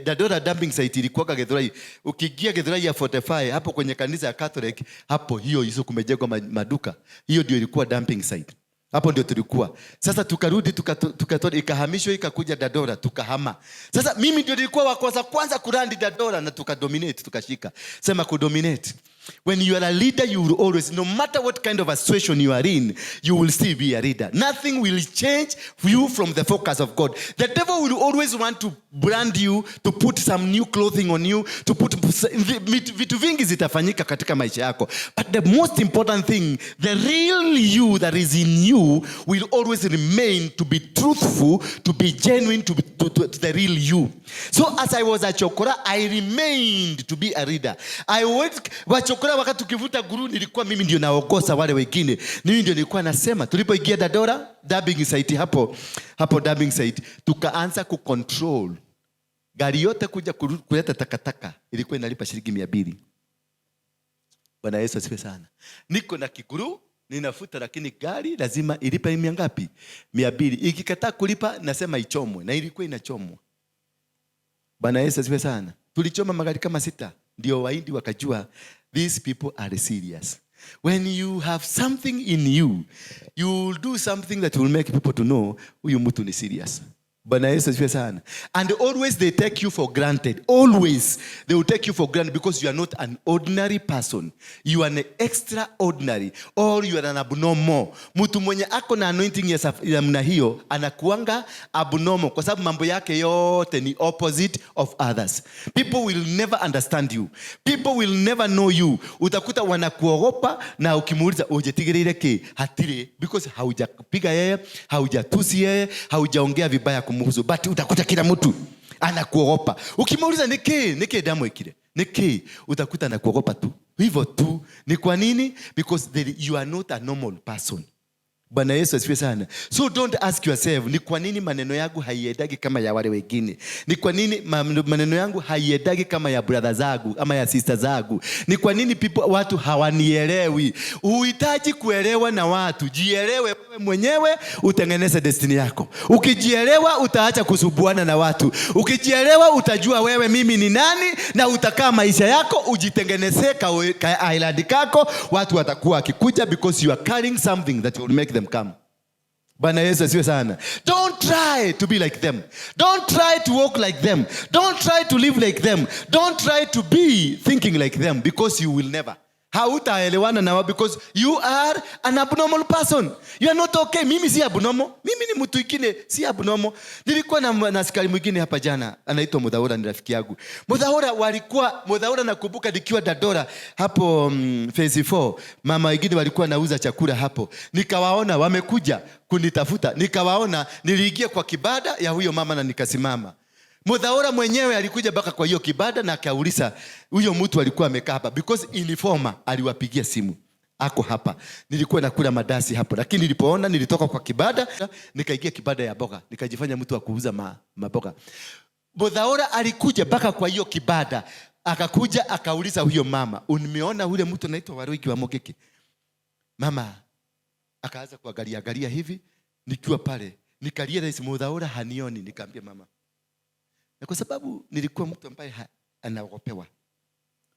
Dandora dumping site ilikuwa Githurai. Ukiingia Githurai ya 45 hapo kwenye kanisa ya Catholic hapo, hiyo hizo kumejengwa maduka. Hiyo ndio ilikuwa dumping site. Hapo ndio tulikuwa. Sasa tukarudi, ikahamishwa ikakuja Dandora, tukahama. Sasa mimi ndio nilikuwa wa kwanza kwanza kuland Dandora na tukadominate, tukashika. Sema kudominate. When you are a leader, you will always, no matter what kind of a situation you are in, you will still be a leader. Nothing will change you from the focus of God. The devil will always want to brand you, to put some new clothing on you, to put vitu vingi zitafanyika katika maisha yako. But the most important thing, the real you that is in you will always remain to be truthful, to be genuine, to, be, to the real you. So as I was a chokora, I remained to be a leader. I went, wachokora wakati tukivuta guru, nilikuwa mimi ndio naongoza wale wengine. Mimi ndio nilikuwa nasema. Tulipoingia Dandora, dumping site hapo, hapo dumping site, tukaanza kucontrol gari yote kuja kuleta takataka ilikuwa inalipa shilingi 200. Bwana Yesu asifiwe sana. Niko na kiguru ninafuta, lakini gari lazima ilipe mia ngapi? 200. Ikikataa kulipa, nasema ichomwe, na ilikuwa inachomwa. Bwana Yesu asifiwe sana. Tulichoma magari kama sita, ndio Wahindi wakajua these people are serious. When you have something in you, you will do something that will make people to know huyu mtu ni serious. Bwana Yesu asifiwe sana. And always they take you for granted. Always they will take you for granted because you are not an ordinary person. You are an extraordinary or you are an abnormal. Mtu mwenye ako na anointing ya namna hiyo anakuanga abnormal kwa sababu mambo yake yote ni opposite of others. People will never understand you. People will never know you. Utakuta wanakuogopa na ukimuuliza ujetigirire ki hatiri, because haujapiga yeye, haujatusi yeye, haujaongea vibaya kumuhusu, but utakuta kila mtu anakuogopa. Ukimuuliza niki niki ndamwikire niki, utakuta anakuogopa tu hivyo tu. Ni kwa nini? Because you are not a normal person. Bwana Yesu asifiwe sana. So don't ask yourself, ni kwa nini maneno yangu haiendagi kama ya wale wengine? Ni kwa nini maneno yangu haiendagi kama ya brother zangu ama ya sister zangu? Ni kwa nini people, watu hawanielewi? Huhitaji kuelewa na watu. Jielewe wewe mwenyewe, utengeneze destiny yako. Ukijielewa utaacha kusumbuana na watu. Ukijielewa utajua wewe mimi ni nani, na utakaa maisha yako ujitengenezee ka island kako. Watu watakuwa wakikuja because you are carrying something that will make them come. Bwana Yesu asifiwe sana. Don't try to be like them. Don't try to walk like them. Don't try to live like them. Don't try to be thinking like them, because you will never. Hautaelewana na wao because you are an abnormal person. You are not okay. Mimi si abnormal. Mimi ni mtu mwingine, si abnormal. Nilikuwa na askari mwingine hapa jana, anaitwa Mudhaura, ni rafiki yangu. Mudhaura walikuwa, Mudhaura nakumbuka nikiwa Dandora hapo, phase 4, mama wengine walikuwa nauza chakula hapo. Nikawaona wamekuja kunitafuta. Nikawaona, niliingia kwa kibanda ya huyo mama na nikasimama. Mudhaura mwenyewe alikuja mpaka kwa hiyo kibanda na akauliza huyo mtu alikuwa amekaa hapa, because informer aliwapigia simu ako hapa. Nilikuwa nakula madasi hapo, lakini nilipoona, nilitoka kwa kibanda nikaingia kibanda ya boga, nikajifanya mtu wa kuuza maboga. Mudhaura alikuja mpaka kwa hiyo kibanda, akakuja akauliza huyo mama, umeona yule mtu anaitwa Waruinge wa Mungiki? Mama akaanza kuangalia angalia hivi, nikiwa pale nikarealize Mudhaura hanioni. Nikaambia mama, na kwa sababu nilikuwa mtu ambaye anaogopewa,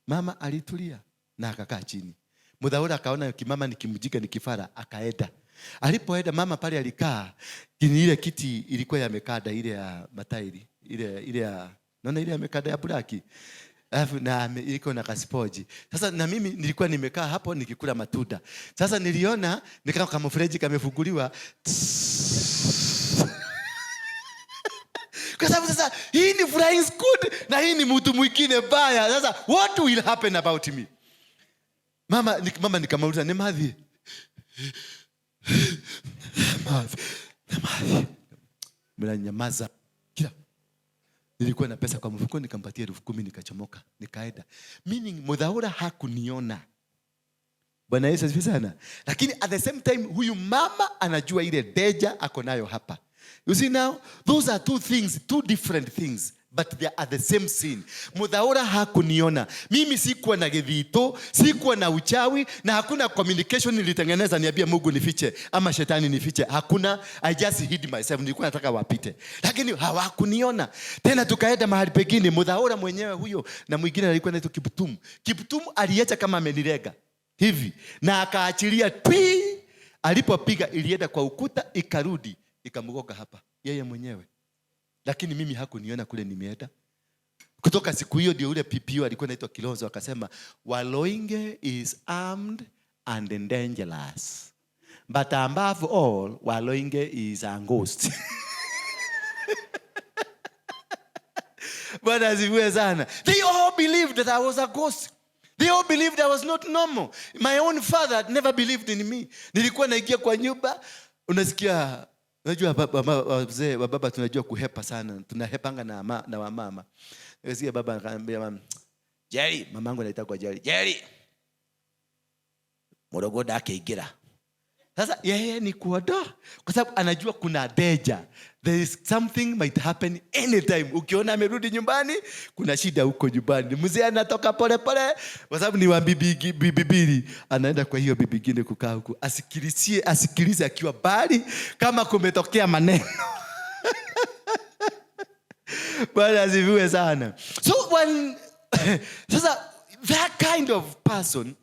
mama alitulia na akakaa chini. Mudhaura akaona kimama nikimjika nikifara, akaenda. Alipoenda mama pale alikaa, ni ile kiti ilikuwa ya mekada ile ya matairi, ile ya naona ile ya mekada ya black. Alafu na iko na kaspoji. Sasa na mimi nilikuwa nimekaa hapo nikikula matunda. Sasa niliona nikawa kama mfereji kamefunguliwa. Kwa sababu sasa hii ni flying squad na hii ni mtu mwingine baya. Sasa what will happen about me? Mama nikamuuliza ni madhi. Madhi. Madhi. Mnanyamaza. Kila nilikuwa na pesa kwa mfuko, nikampatia 10,000 nikachomoka, nikaenda. Meaning Muthaura hakuniona. Bwana Yesu asifiwe sana. Lakini at the same time huyu mama anajua ile danger ako nayo hapa. You see now, those are two things, two different things, but they are the same sin. Muthaura hakuniona. Mimi sikuwa na githito, sikuwa na uchawi, na hakuna communication nilitengeneza niambie Mungu nifiche ama shetani nifiche. Hakuna, I just hid myself. Nilikuwa nataka wapite. Lakini hawakuniona. Tena tukaenda mahali pengine, Muthaura mwenyewe huyo na mwingine alikuwa anaitwa Kiptum. Kiptum aliacha kama amenilega hivi na akaachilia twi. Alipopiga ilienda kwa ukuta ikarudi ikamgonga hapa yeye mwenyewe. Lakini mimi hakuniona kule nimeenda. Kutoka siku hiyo ndio ule PPO alikuwa anaitwa Kilonzo akasema Waloinge is armed and dangerous. But above all, Waloinge is a ghost. Bwana asifiwe sana. They all believed that I was a ghost. They all believed I was not normal. My own father had never believed in me. Nilikuwa naingia kwa nyumba, unasikia, unajua wazee wa baba tunajua kuhepa sana. Tunahepanga na wamama. Nikasikia baba akaniambia mama, Jerry, mamangu anaita kwa Jerry. Jerry. Morogoda akeingira. Sasa yeye ni kuodoa kwa sababu anajua kuna danger. There is something might happen anytime. Ukiona amerudi nyumbani kuna shida huko nyumbani. Mzee anatoka pole pole kwa sababu ni wa bibi mbili, anaenda kwa hiyo bibi nyingine kukaa huko. Asikilize akiwa mbali kama kumetokea maneno. Bwana asifiwe sana. So when sasa that kind of person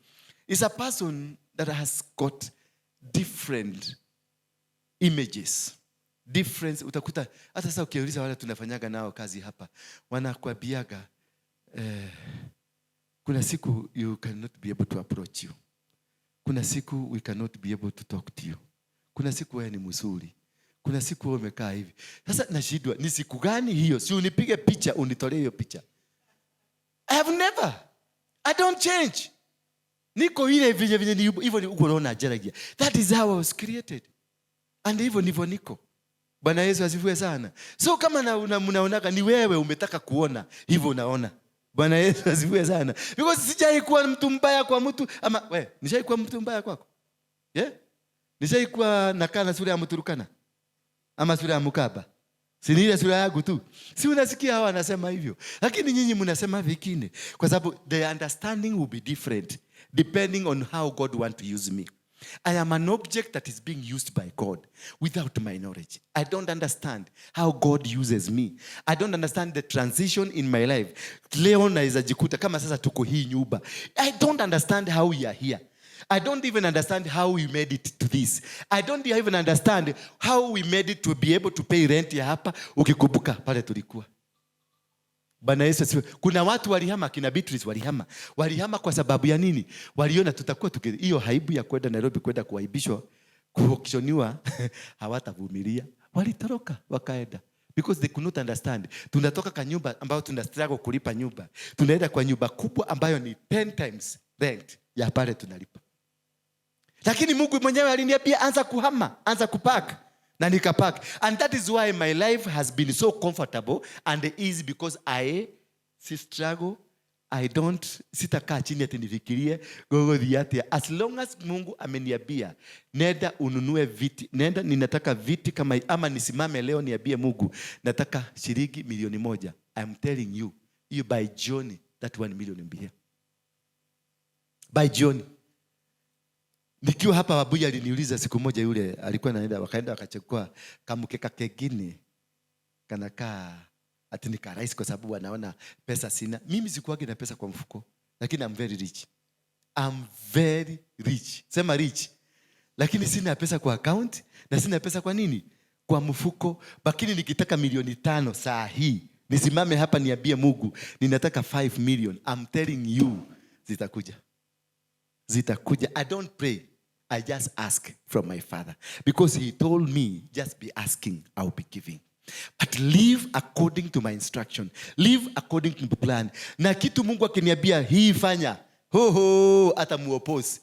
is a person that has got different images. Difference utakuta hata sasa ukiuliza wale tunafanyaga nao kazi hapa wanakuambiaga kuna siku you cannot be able to approach you. Kuna siku we cannot be able to talk to you. Kuna siku wewe ni mzuri. Kuna siku wewe umekaa hivi. Sasa nashindwa ni siku gani hiyo? Si unipige picha unitolee hiyo picha. I have never. I don't change. Niko ile vile vile ni hivyo ni uko unaona jeragia. That is how I was created. And hivyo ndivyo niko. Bwana Yesu asifiwe sana. So kama mnaonaga ni wewe umetaka kuona, hivyo unaona. Bwana Yesu asifiwe sana. Because sijai kuwa mtu mbaya kwa mtu ama we, nishai kuwa mtu mbaya kwako? Yeah? Nishai kuwa nakaa na sura ya Mturukana ama sura ya Mukaba? Si ni ile sura yangu tu. Si unasikia hawa wanasema hivyo. Lakini nyinyi mnasema vingine kwa sababu the understanding will be different depending on how God want to use me. I am an object that is being used by God without my knowledge. I don't understand how God uses me. I don't understand the transition in my life. Leo naweza jikuta kama sasa tuko hii nyumba. I don't understand how we are here. I don't even understand how we made it to this. I don't even understand how we made it to be able to pay rent ya hapa ukikumbuka pale tulikuwa. Bwana Yesu asifiwe. Kuna watu walihama, kina Beatrice walihama. Walihama kwa sababu ya nini? Waliona tutakuwa tuki hiyo aibu ya kwenda Nairobi kwenda kuaibishwa, kuokshoniwa, hawatavumilia. Walitoroka wakaenda because they could not understand. Tunatoka kwa nyumba ambayo tuna struggle kulipa nyumba. Tunaenda kwa nyumba kubwa ambayo ni 10 times rent ya pale tunalipa. Lakini Mungu mwenyewe aliniambia anza kuhama, anza kupack. Na nikapack. And that is why my life has been so comfortable and easy because I si struggle, I don't sitakaa chini ati nifikirie gogothi atia. As long as Mungu ameniambia nenda ununue viti, nenda ninataka viti kama ama nisimame leo niambie Mungu nataka shilingi milioni 1. I'm telling you, you by jioni that 1 million will be here. By jioni. Nikiwa hapa Wabuya aliniuliza siku moja, yule alikuwa anaenda, wakaenda wakachukua kamkeka kengine kanakaa ati ni ka rahisi kwa sababu wanaona pesa sina. Mimi sikuwagi na pesa kwa mfuko, lakini I'm very rich. I'm very rich. Sema rich. Lakini sina pesa kwa account na sina pesa kwa nini? Kwa mfuko. Lakini nikitaka milioni 5 saa hii, nisimame hapa niambie Mungu, ninataka 5 million. I'm telling you, zitakuja. Zitakuja. I don't pray. I just ask from my Father. Because he told me, just be asking, I'll be giving. But live according to my instruction. Live according to the plan. Na kitu Mungu akiniambia hii fanya, ho ho, hata muoppose.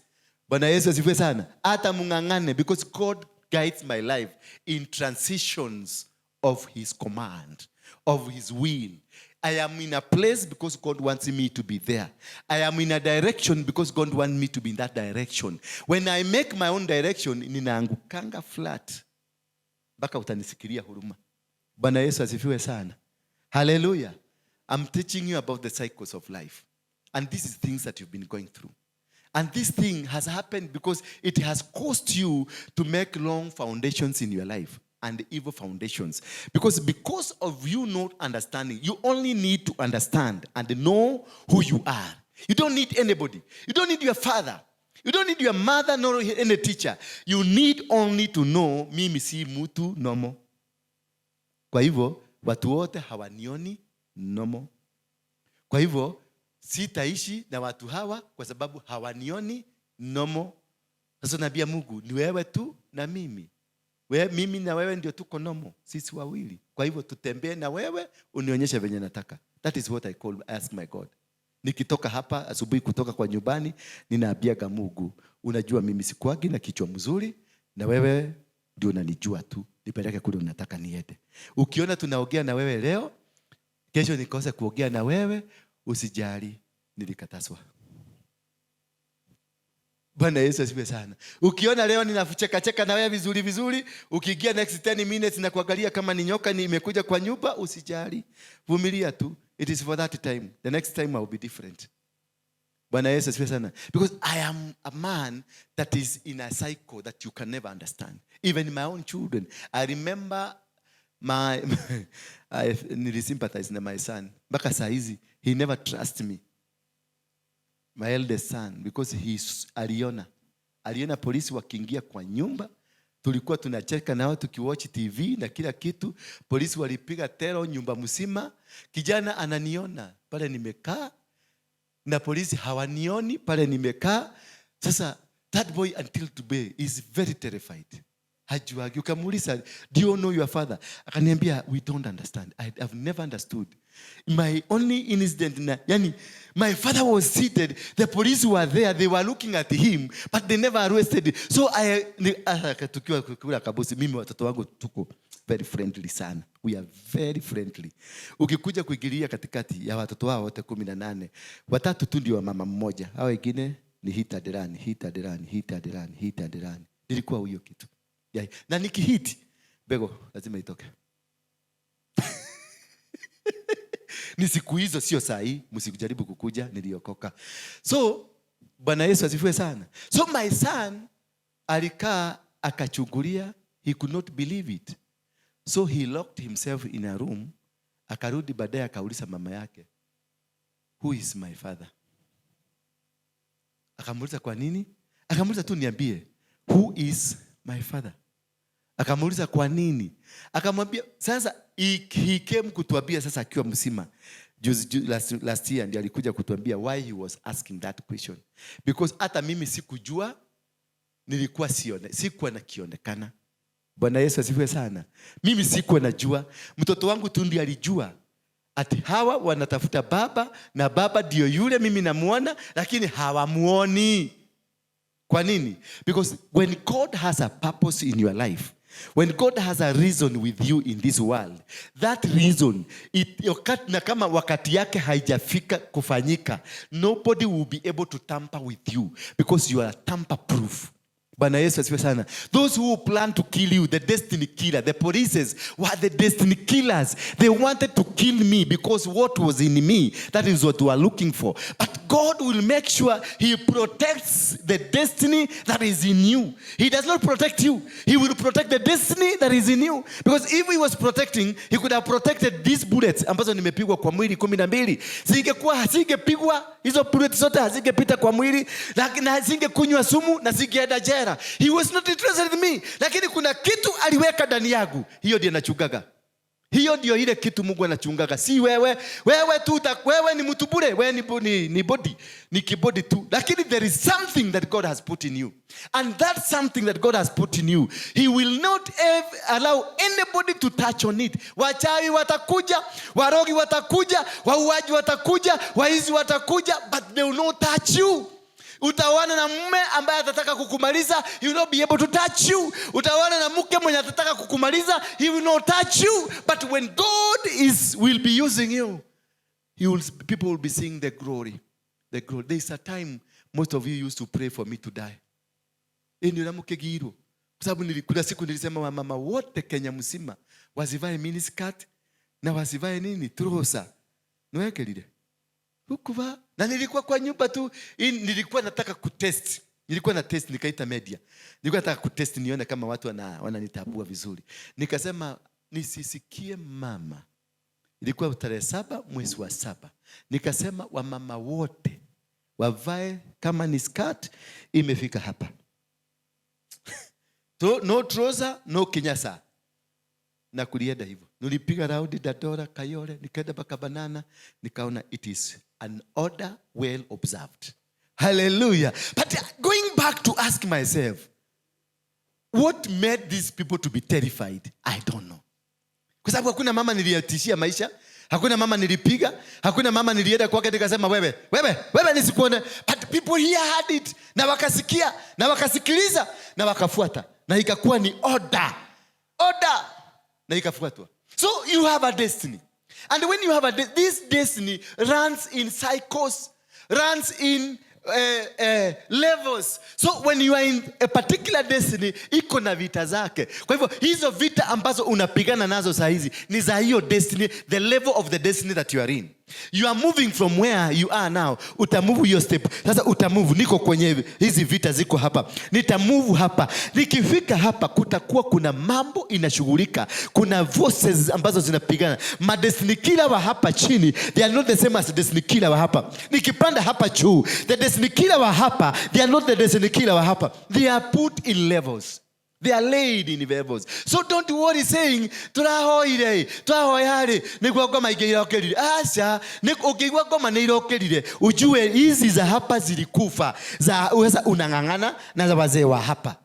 Bwana Yesu asifiwe sana. Hata mung'ang'ane, because God guides my life in transitions of his command, of his will. I am in a place because God wants me to be there. I am in a direction because God wants me to be in that direction. When I make my own direction, ninaangukanga flat. Mpaka utanisikilia huruma. Bwana Yesu asifiwe sana. Hallelujah. I'm teaching you about the cycles of life. And this is things that you've been going through. And this thing has happened because it has caused you to make long foundations in your life and evil foundations. Because of you not understanding, you only need to understand and know who you are. You don't need anybody. You don't need your father. You don't need your mother nor any teacher. You need only to know, mimi si mtu normal. Kwa hivyo, watu wote hawanioni normal. Kwa hivyo, sitaishi na watu hawa kwa sababu hawanioni normal. Sasa naambia Mungu, ni wewe tu na mimi. Mimi na wewe ndio tuko normal, sisi wawili. Kwa hivyo tutembee na wewe, unionyeshe venye nataka. That is what I call, ask my God. Nikitoka hapa asubuhi kutoka kwa nyumbani, ninaambiaga Mungu, unajua mimi sikuagi na kichwa mzuri, na wewe ndio unanijua tu, nipeleke kule unataka niende. Ukiona tunaongea na wewe leo, kesho nikose kuongea na wewe, usijali, nilikatazwa. Bwana Yesu asifiwe sana. Ukiona leo ninacheka cheka na wewe vizuri vizuri, ukiingia next 10 minutes na kuangalia kama ni nyoka ni imekuja kwa nyumba, usijali. Vumilia tu. It is for that time. The next time I will be different. Bwana Yesu asifiwe sana. Because I am a man that is in a cycle that you can never understand. Even my own children. I remember my I nilisympathize na my son. Mpaka saa hizi he never trust me. My eldest son, because he aliona. Aliona polisi wakiingia kwa nyumba. Tulikuwa tunacheka nao tukiwatch TV na kila kitu. Polisi walipiga tero nyumba mzima. Kijana ananiona pale nimekaa na polisi hawanioni pale nimekaa. Sasa that boy until today is very terrified. Hajuagi. Ukamuuliza, do you know your father? Akaniambia, we don't understand. I have never understood. My only incident, na, yani, my father was seated, the police were there, they were looking at him, but they never arrested. So I, ni, tukiwa kula kabusi, mimi watoto wangu tuko very friendly sana. We are very friendly. Ukikuja kuingilia katikati ya watoto wao wote 18, watatu tu ndio wa mama mmoja. Hao wengine ni hit and run, hit and run, hit and run, hit and run. Nilikuwa huyo kitu. Yeah. Na nikihit, bego lazima itoke. Ni siku hizo, sio saa hii, msijaribu kukuja, niliokoka. So Bwana Yesu asifiwe sana. So my son alikaa akachungulia, he could not believe it. So he locked himself in a room, akarudi baadaye akauliza mama yake, who is my father? Akamuuliza kwa nini? Akamuuliza tu niambie, who is my father? Akamuuliza kwa nini? Akamwambia sasa he came kutuambia sasa akiwa mzima. Juzi, last year ndiye alikuja kutuambia why he was asking that question. Because hata mimi sikujua, nilikuwa sione, sikuwa nakionekana. Bwana Yesu asifiwe sana. Mimi sikuwa najua. Mtoto wangu tu ndiye alijua. Ati hawa wanatafuta baba na baba ndio yule mimi namuona, lakini hawamuoni. Kwa nini? Because when God has a purpose in your life, when God has a reason with you in this world, that reason, it, wakati, na kama wakati yake haijafika kufanyika, nobody will be able to tamper with you because you are tamper proof. Bwana Yesu asifiwe sana. Those who plan to kill you, the destiny killer, the polices were the destiny killers. They wanted to kill me because what was in me, that is what they were looking for. But God will make sure he protects the destiny that is in you. He does not protect you. He will protect the destiny that is in you. Because if he was protecting, he could have protected these bullets ambazo nimepigwa kwa mwili 12. Zingekuwa zingepigwa hizo bullets zote hazingepita kwa mwili na hazingekunywa sumu na zingeenda jela. He was not interested in me. Lakini kuna kitu aliweka ndani yangu. Hiyo ndio nachungaga. Hiyo ndio ile kitu Mungu anachungaga, si wewe. Wewe tu wewe ni mtu bure, wewe ni body, ni kibody tu. Lakini there is something that God has put in you. And that something that God has put in you, he will not allow anybody to touch on it. Wachawi watakuja, warogi watakuja, wauaji watakuja, waizi watakuja, but they will not touch you. Utaoana na mume ambaye atataka kukumaliza, he will not be able to touch you. Utaoana na mke mwenye atataka kukumaliza, he will not touch you. But when God is will be using you, people will be seeing the glory. The glory. There is a time most of you used to pray for me to die. Ndio namkegiro. Kwa sababu kuna siku nilisema wamama wote Kenya mzima wasivae miniskirt na wasivae nini trouser. Niwekelile. Hukuva. Na nilikuwa kwa nyumba tu, nilikuwa nataka kutest. Nilikuwa na test, nikaita media. Nilikuwa nataka kutest nione kama watu wananitambua vizuri. Nikasema nisisikie mama. Ilikuwa tarehe 7 mwezi wa 7. Nikasema wamama wote wavae kama ni skirt imefika hapa. So, no trouser, no kinyasa. Na kulienda hivyo. Nilipiga raundi Dandora, Kayole, nikaenda mpaka Banana, nikaona it is an order well observed. Hallelujah. But going back to ask myself, what made these people to be terrified? I don't know. Kwa sababu hakuna mama niliyatishia maisha, hakuna mama nilipiga, hakuna mama nilienda kwake nikasema wewe, wewe, wewe nisikuone. But people here had it, na wakasikia, na wakasikiliza, na wakafuata. Na ikakuwa ni order. Order. Na ikafuatwa. So you have a destiny. And when you have this destiny runs in cycles, runs in levels. So when you are in a particular destiny, iko na vita zake. Kwa hivyo hizo vita ambazo unapigana nazo saa hizi ni za hiyo destiny, the level of the destiny that you are in. You are moving from where you are now. Utamove your step. Sasa utamove, niko kwenye hizi vita ziko hapa. Nitamove hapa. Nikifika hapa kutakuwa kuna mambo inashughulika. Kuna forces ambazo zinapigana. Ma destiny killer wa hapa chini, they are not the same as destiny killer wa hapa. Nikipanda hapa juu, the destiny killer wa hapa, they are not the destiny killer wa hapa. They are put in levels. They are laid in levels. So don't worry saying, tũrahoire, twahoya rĩ, nĩguo ngoma ingĩ irokĩrire. Aca, ũngĩigua ngoma nĩ irokĩrire, ujue hizi za hapa zilikufa. Za sasa unang'ang'ana na za wazee wa hapa.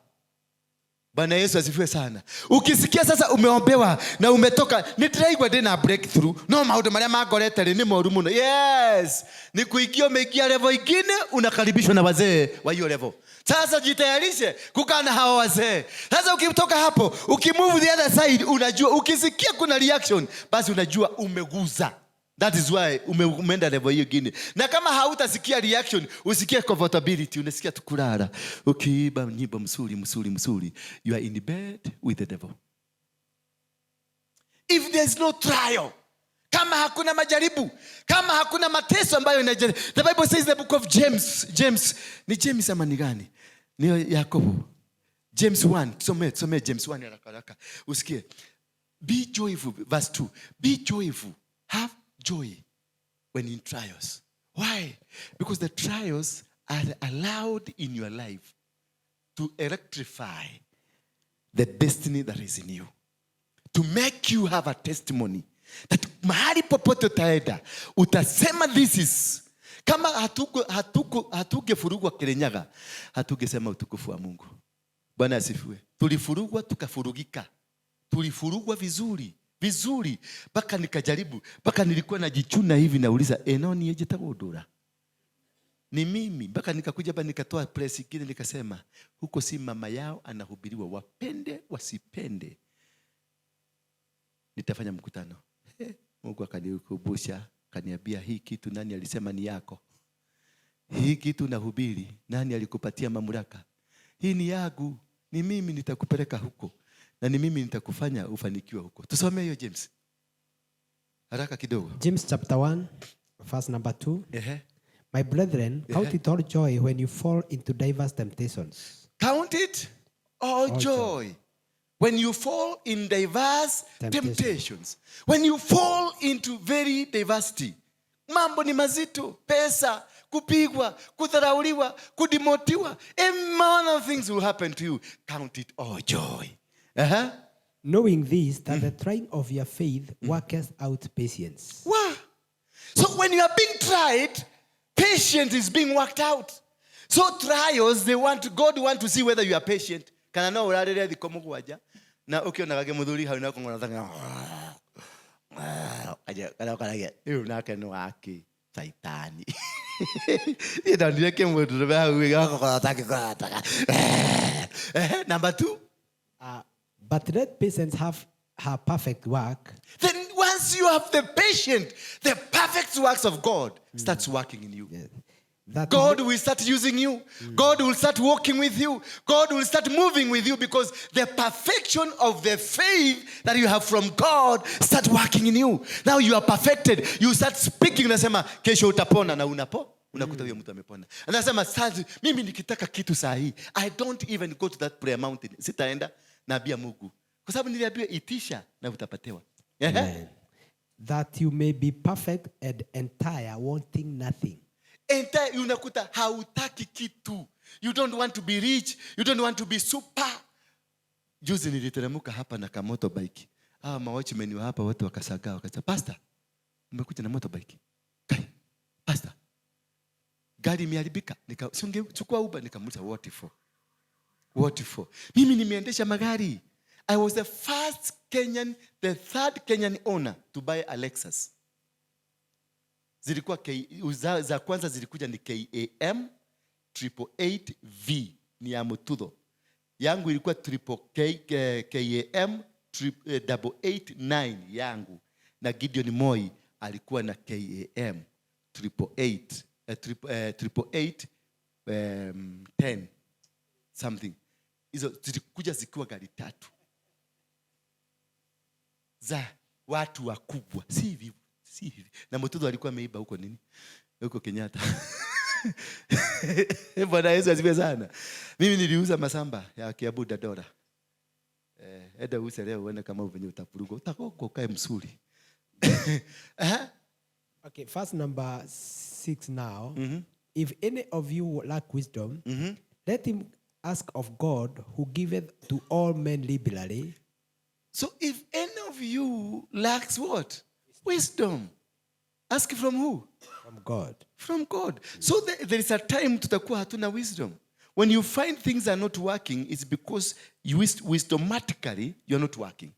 Bwana Yesu asifiwe sana. Ukisikia sasa umeombewa na umetoka, nĩndĩraigua ndĩna breakthrough, no maũndũ marĩa mangorete rĩ nĩ moru mũno. Yes, ni kuingia umeingia level ingine, unakaribishwa na wazee wa hiyo level. Sasa jitayarishe kukaa na hawa wazee. Sasa ukitoka hapo, ukimove the other side, unajua ukisikia kuna reaction, basi unajua umeguza. That is why umeenda level hiyo ingine. Na kama hautasikia reaction, usikie comfortability, unasikia tu kulala. Ukiimba nyimbo mzuri, mzuri, mzuri, you are in bed with the devil. If there is no trial, kama hakuna majaribu, kama hakuna mateso ambayo inajaribu. The Bible says in the book of James, James, ni James ama ni gani? Ni Yakobo. James 1, tusome James 1 haraka haraka. Usikie. Be joyful, verse 2. Be joyful. Have joy when in trials. Why? Because the trials are allowed in your life to electrify the destiny that is in you. To make you have a testimony that mahali popote utaenda utasema this is. Kama hatungefurugwa Kirinyaga, hatungesema utukufu wa Mungu. Bwana asifiwe. Tulifurugwa tukafurugika. Tulifurugwa vizuri vizuri mpaka nikajaribu, mpaka nilikuwa najichuna hivi nauliza, eno ni eje tagundura ni mimi, mpaka nikakuja hapa nikatoa press ingine nikasema huko si mama yao anahubiriwa, wapende wasipende nitafanya mkutano. Mungu akanikumbusha, akaniambia hii kitu nani alisema ni yako? Hii kitu nahubiri, nani alikupatia mamlaka? Hii ni yangu, ni mimi nitakupeleka huko na ni mimi nitakufanya ufanikiwe huko. Tusome hiyo James. Haraka kidogo. James chapter 1 verse number 2. My brethren, count it all joy when you fall into diverse temptations. Count it all joy when you fall in diverse Temptations. Temptations. When you fall into very diversity. Mambo ni mazito, pesa, kupigwa, kudharauliwa, kudemotiwa. A manner of things will happen to you. Count it all joy. Knowing this, that the trying of your faith worketh out patience. Wow. So when you are being tried, patience is being worked out. So trials, they want God want to see whether you are patient. Kana no urarire thikũ mũgwanja na ũkĩonaga kĩmũthuri hau na kũng'ora kana ũkaragia rĩu nake nĩ wake saitani. Niĩ ndonire kĩmũndũrũme hau gĩgakũng'orota gĩkũrotaga. Number two. But let patience have her perfect work, Then once you have the patient, the perfect works of God starts working in you. That God will start using you. God will start walking with you. God will start moving with you because the perfection of the faith that you have from God start working in you. Now you are perfected. You start speaking. Unasema kesho utapona na unapo unakuta huyo mtu amepona. Anasema sasa mimi nikitaka kitu saa hii, I don't even go to that prayer mountain. Sitaenda, naambia Mungu. Kwa sababu niliambiwa itisha na utapatiwa. Ehe. Amen. That you may be perfect and entire, wanting nothing. Entire, unakuta hautaki kitu. You don't want to be rich, you don't want to be super. Juzi niliteremka hapa na kamotorbike. Hawa mawatchmen wa hapa wote wakashangaa, wakasema, "Pastor, umekuja na motorbike? Kai, pastor, gari imeharibika." Nika, si ungechukua Uber? Nikamuuliza, "What for? What for? Mimi nimeendesha magari. I was the first Kenyan, the third Kenyan owner to buy a Lexus. Zilikuwa K, za kwanza zilikuja ni KAM 888V, ni ya Mututho. Yangu ilikuwa triple K, KAM 889 yangu, na Gideon Moi alikuwa na KAM 888 888 10 something. Hizo zilikuja zikiwa gari tatu za watu wakubwa, si hivi, si hivi. Na Mututho alikuwa ameiba huko nini, huko Kenyatta. Bwana Yesu asifiwe sana. Mimi niliuza masamba ya Kiambu Dandora. Enda use leo uone kama venye utavurugwa. Utagonga ukae msuri. Okay, verse number 6 now. If any of you lack wisdom, let him ask of God, who giveth to all men liberally. So if any of you lacks what? Wisdom. Ask from who? From God. From God. So there is a time tutakuwa hatuna wisdom. When you find things are not working, it's because you wisdomatically you're not working.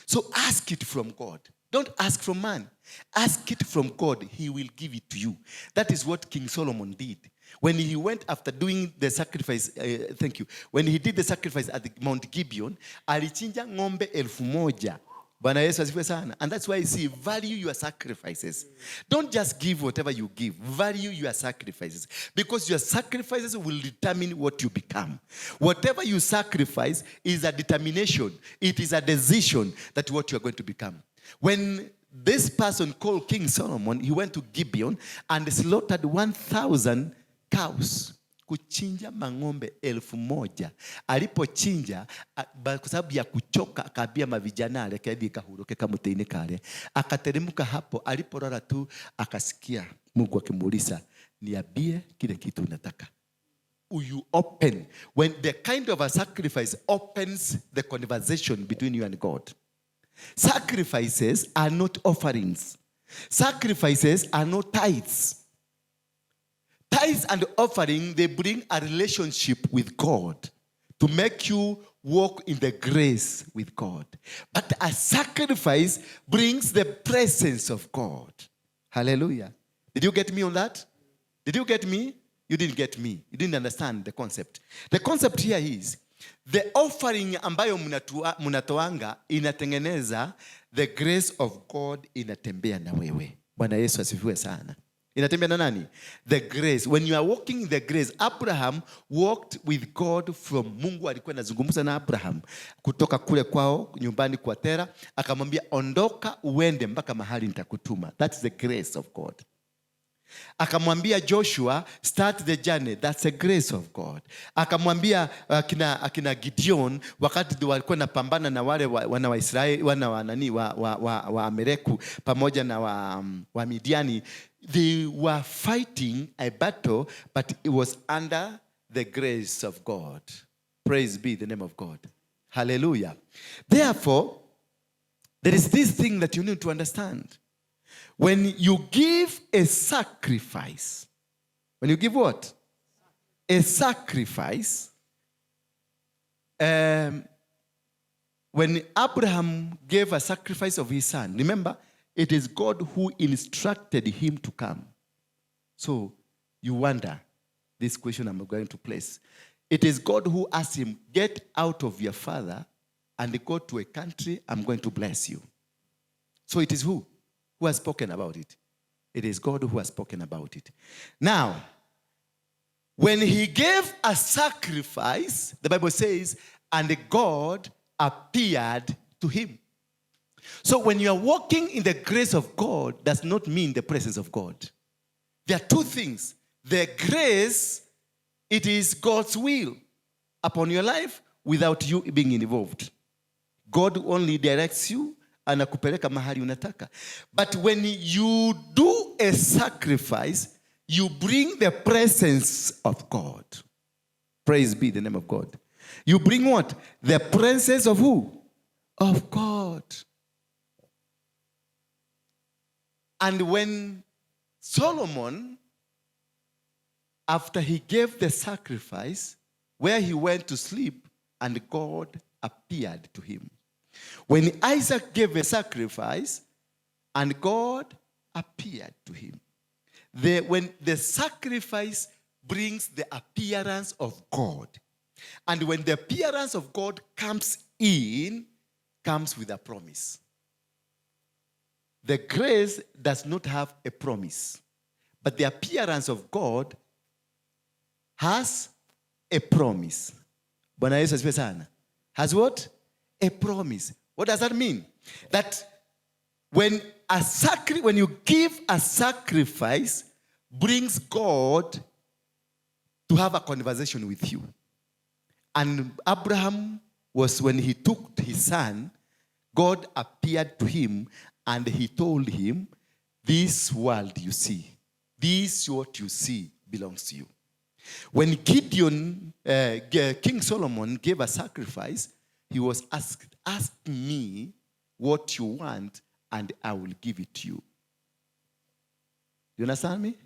So ask it from God. Don't ask from man. Ask it from God. He will give it to you. That is what King Solomon did. When he went after doing the sacrifice, thank you. When he did the sacrifice at the Mount Gibeon, alichinja ng'ombe 1000. Bwana Yesu asifiwe sana. And that's why I see, value your sacrifices. Don't just give whatever you give. Value your sacrifices. Because your sacrifices will determine what you become. Whatever you sacrifice is a determination. It is a decision that what you are going to become. When this person called King Solomon, he went to Gibeon and slaughtered 1,000 cows. Kuchinja mang'ombe 1000. Alipochinja, kwa sababu ya kuchoka, akaambia mavijana, "Reke thiĩ kahurũke kamũtĩ-inĩ karĩa." Akateremka hapo, alipolala tu akasikia Mungu akimuuliza, "Niambie kile kitu unataka." You open when the kind of a sacrifice opens the conversation between you and God. Sacrifices are not offerings. Sacrifices are not tithes. Tithes and offering, they bring a relationship with God to make you walk in the grace with God. But a sacrifice brings the presence of God. Hallelujah. Did you get me on that? Did you get me? You didn't get me. You didn't understand the concept. The concept here is the offering ambayo mnatoanga inatengeneza the grace of God inatembea na wewe. Bwana Yesu asifiwe sana. Inatembea na nani? The grace. When you are walking in the grace, Abraham walked with God from Mungu alikuwa anazungumza na Abraham kutoka kule kwao nyumbani kwa Tera, akamwambia ondoka uende mpaka mahali nitakutuma. That's the grace of God. Akamwambia Joshua, "Start the journey." That's a grace of God. Akamwambia akina Gideon wakati walikuwa napambana na wale wana wa Israeli, wana wa nani, wa Amaleku pamoja na wa Midiani. They were fighting a battle, but it was under the grace of God. Praise be the name of God. Hallelujah. Therefore, there is this thing that you need to understand. When you give a sacrifice, when you give what? A sacrifice. When Abraham gave a sacrifice of his son, remember, it is God who instructed him to come. So you wonder, this question I'm going to place. It is God who asked him, "Get out of your father and go to a country I'm going to bless you." So it is who? Who has spoken about it? It is God who has spoken about it. Now, when he gave a sacrifice, the Bible says, and God appeared to him. So when you are walking in the grace of God, does not mean the presence of God. There are two things. The grace, it is God's will upon your life without you being involved. God only directs you, anakupeleka mahali unataka. But when you do a sacrifice, you bring the presence of God. Praise be the name of God. You bring what? The presence of who? Of God. And when Solomon, after he gave the sacrifice, where he went to sleep, and God appeared to him. When Isaac gave a sacrifice, and God appeared to him. When the sacrifice brings the appearance of God, and when the appearance of God comes in, comes with a promise. The grace does not have a promise, but the appearance of God has a promise. Bwana Yesu asifiwe sana. Has what? A promise. What does that mean? That when you give a sacrifice, brings God to have a conversation with you. And Abraham was, when he took his son, God appeared to him and he told him, "This world you see, this what you see belongs to you." When King Solomon gave a sacrifice, he was asked, "Ask me what you want and I will give it to you." You understand me?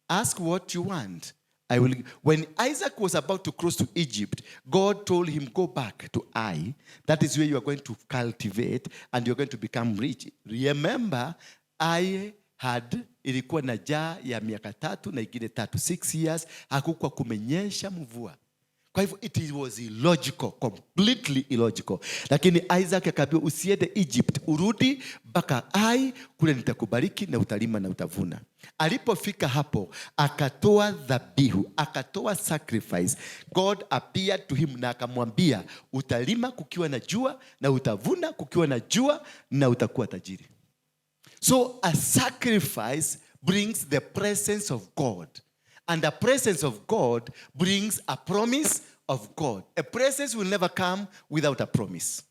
Ask what you want. I will. When Isaac was about to cross to Egypt, God told him, "Go back to Ai. That is where you are going to cultivate and you're going to become rich." Remember, Ai had ilikuwa na njaa ya miaka 3 na ingine 3, 6 years, hakukuwa kumenyesha mvua. Kwa hivyo it was illogical, completely illogical. Lakini Isaac akaambiwa, "Usiende Egypt, urudi mpaka Ai, kule nitakubariki na utalima na utavuna." Alipofika hapo akatoa dhabihu, akatoa sacrifice. God appeared to him na akamwambia, "Utalima kukiwa na jua na utavuna kukiwa na jua na utakuwa tajiri." So a sacrifice brings the presence of God. And the presence of God brings a promise of God. A presence will never come without a promise.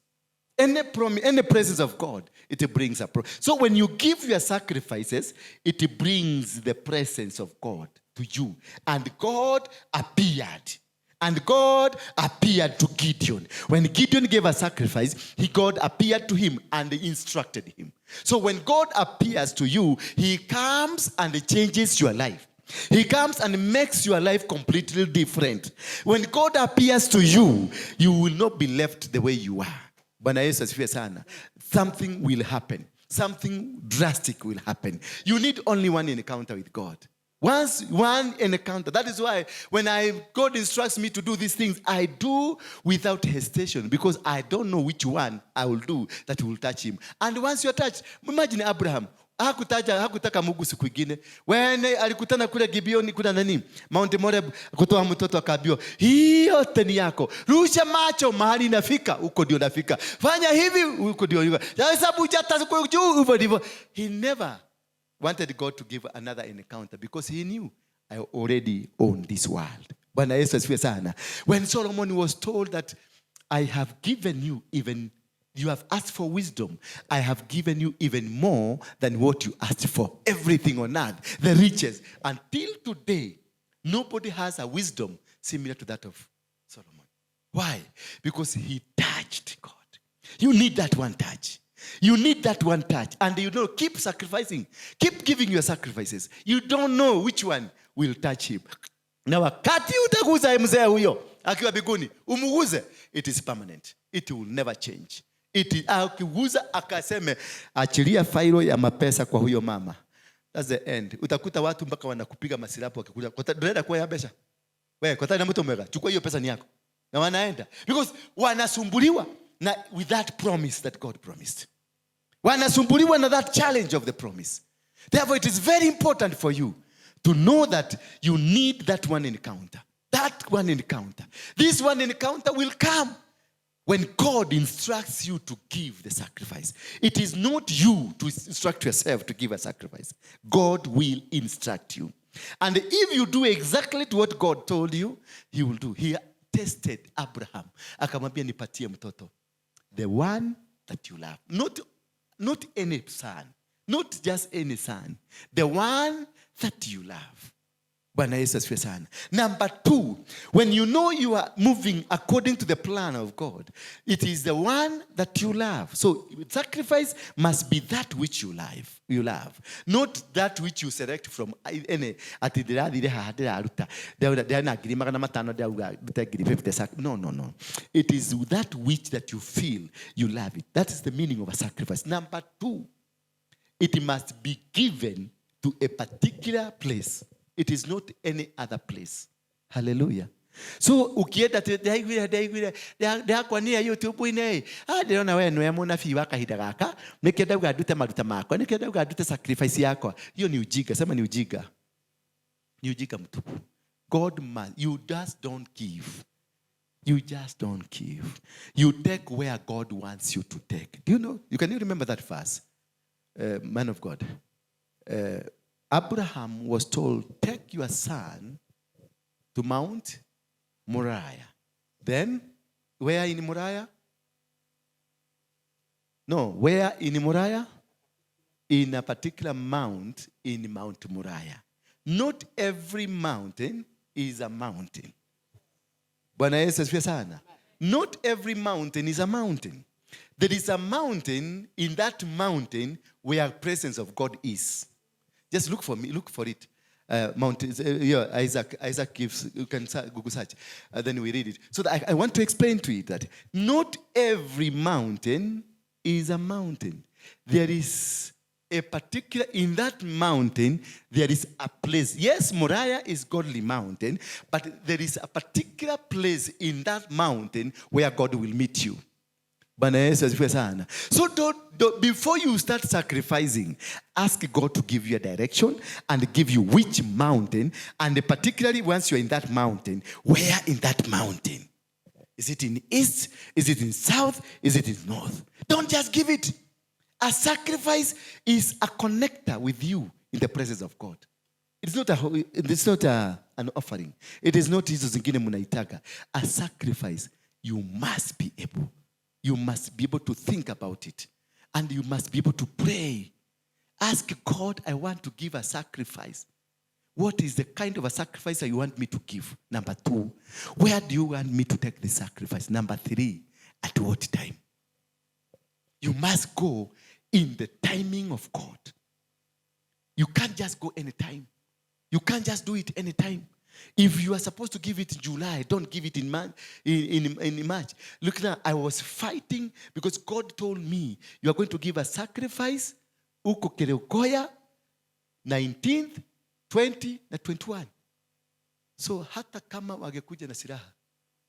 Any presence of God, it brings a promise. So when you give your sacrifices, it brings the presence of God to you. And God appeared. And God appeared to Gideon. When Gideon gave a sacrifice, God appeared to him and instructed him. So when God appears to you, he comes and changes your life. He comes and makes your life completely different. When God appears to you, you will not be left the way you are. Bwana Yesu asifiwe sana. Something will happen. Something drastic will happen. You need only one encounter with God. Once one encounter. That is why when God instructs me to do these things, I do without hesitation, because I don't know which one I will do that will touch him. And once you're touched, imagine Abraham. Hakutaja, hakutaka Mungu siku ingine. When alikutana kule Gibeoni, kuna nani? Mount Moreb, kutoa mtoto akaambiwa, "Hii yote ni yako. Rusha macho mahali inafika, huko ndio nafika. Fanya hivi, huko ndio hivyo. Hesabu jata huko juu, hivyo ndivyo." He never Wanted God to give another encounter because he knew, "I already own this world." Bwana Yesu asifiwe sana. When Solomon was told that I have given you even, you have asked for wisdom, I have given you even more than what you asked for. Everything on earth, the riches. Until today, nobody has a wisdom similar to that of Solomon. Why? Because he touched God. You need that one touch. You need that one touch. And keep sacrificing. Keep giving your sacrifices. You don't know which one will touch him. Na wakati utaguza mzee huyo akiwa mbinguni, umuguze, it is permanent. It will never change. Akiguza akaseme, "Achilia failo ya mapesa kwa huyo mama." That's the end. Utakuta watu mpaka wanakupiga masilapu wakikuja. "Ndĩrenda kuoya mbeca. We, kwa na mtu mwega. Chukua hiyo pesa ni yako." Na wanaenda. Because wanasumbuliwa na with that promise that God promised. Wanasumbuliwa na that challenge of the promise. Therefore, it is very important for you to know that you need that one encounter. That one encounter. This one encounter will come when God instructs you to give the sacrifice. It is not you to instruct yourself to give a sacrifice. God will instruct you. And if you do exactly what God told you, he will do. He tested Abraham. Akamwambia, "Nipatie mtoto." The one that you love. Not any son. Not just any son. The one that you love. Bwana Yesu asifiwe sana. Number two, when you know you are moving according to the plan of God, it is the one that you love. So sacrifice must be that which you love, you love, not that which you select from any ati ndĩrathire haha ndĩraruta ndĩrana 500,000 ndĩrauga ndute 50,000. No. It is that which that you feel you love it. That is the meaning of a sacrifice. Number two, it must be given to a particular place. It is not any other place. Hallelujah. So ukienda ati ndaiguire ndakwania YouTube-inĩ, ah, ndĩrona we nĩwe mũnabii wa kahinda gaka, nĩkĩo ndauga ndute maruta makwa, nĩkĩo ndauga ndute sacrifice yakwa. Hiyo ni ujinga. Sema ni ujinga. Ni ujinga mtupu. God must, you just don't give. You just don't give. You take where God wants you to take. Do you know? You can you remember that verse? Man of God. Abraham was told, "Take your son to Mount Moriah." Then, where in Moriah? No, where in Moriah? In a particular mount in Mount Moriah. Not every mountain is a mountain. Bwana Yesu asifiwe sana. Not every mountain is a mountain. There is a mountain in that mountain where presence of God is. Just look for me, look for it. Mountain, yeah, Isaac gives, you can Google search, then we read it. So that I want to explain to you that not every mountain is a mountain. There is a particular, in that mountain, there is a place. Yes, Moriah is godly mountain, but there is a particular place in that mountain where God will meet you. Bwana Yesu asifiwe sana. So don't, before you start sacrificing, ask God to give you a direction and give you which mountain, and particularly once you're in that mountain, where in that mountain? Is it in east? Is it in south? Is it in north? Don't just give it. A sacrifice is a connector with you in the presence of God. It's not an offering. It is not hizo zingine mnaitaka. A sacrifice, you must be able. You must be able to think about it. And you must be able to pray. Ask God, "I want to give a sacrifice. What is the kind of a sacrifice that you want me to give? Number two, where do you want me to take the sacrifice? Number three, at what time?" You must go in the timing of God. You can't just go anytime. You can't just do it anytime. If you are supposed to give it in July, don't give it in March. Look now, I was fighting because God told me, "You are going to give a sacrifice uko Kerugoya 19th, 20 na 21." So hata kama wangekuja na silaha,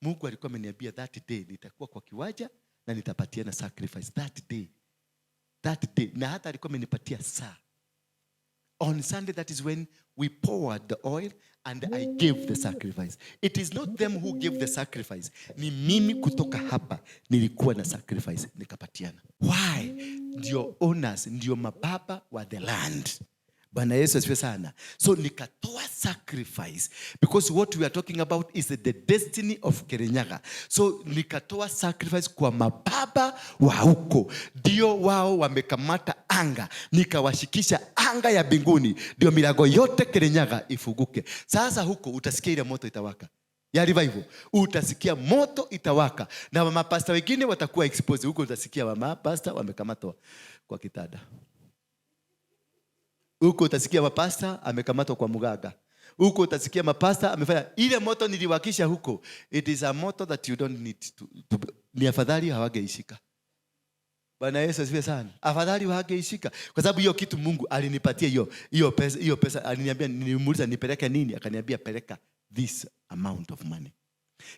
Mungu alikuwa ameniambia that day nitakuwa kwa kiwanja na nitapatiana sacrifice that day. That day. Na hata alikuwa amenipatia saa. On Sunday, that is when we poured the oil and I gave the sacrifice. It is not them who gave the sacrifice. Ni mimi kutoka hapa nilikuwa na sacrifice nikapatiana. Why? Ndio owners, ndio mababa wa the land. Bwana Yesu asifiwe sana. So nikatoa sacrifice because what we are talking about is the destiny of Kirinyaga. So nikatoa sacrifice kwa mababa wa huko, ndio wao wamekamata anga, nikawashikisha anga ya mbinguni, ndio milango yote Kirinyaga ifunguke. Sasa huko utasikia ile moto itawaka ya revival, utasikia moto itawaka na mapasta wengine watakuwa exposed huko. Utasikia mapasta wamekamatwa kwa kitanda huko, utasikia mapasta amekamatwa kwa mganga huko, utasikia mapasta amefanya ile moto niliwakisha huko. It is a moto that you don't need to, ni afadhali hawageishika. Bwana Yesu asifiwe sana. Afadhali hawageishika kwa sababu hiyo kitu Mungu alinipatia hiyo pesa aliniambia, nilimuuliza nipeleke nini, akaniambia peleka this amount of money.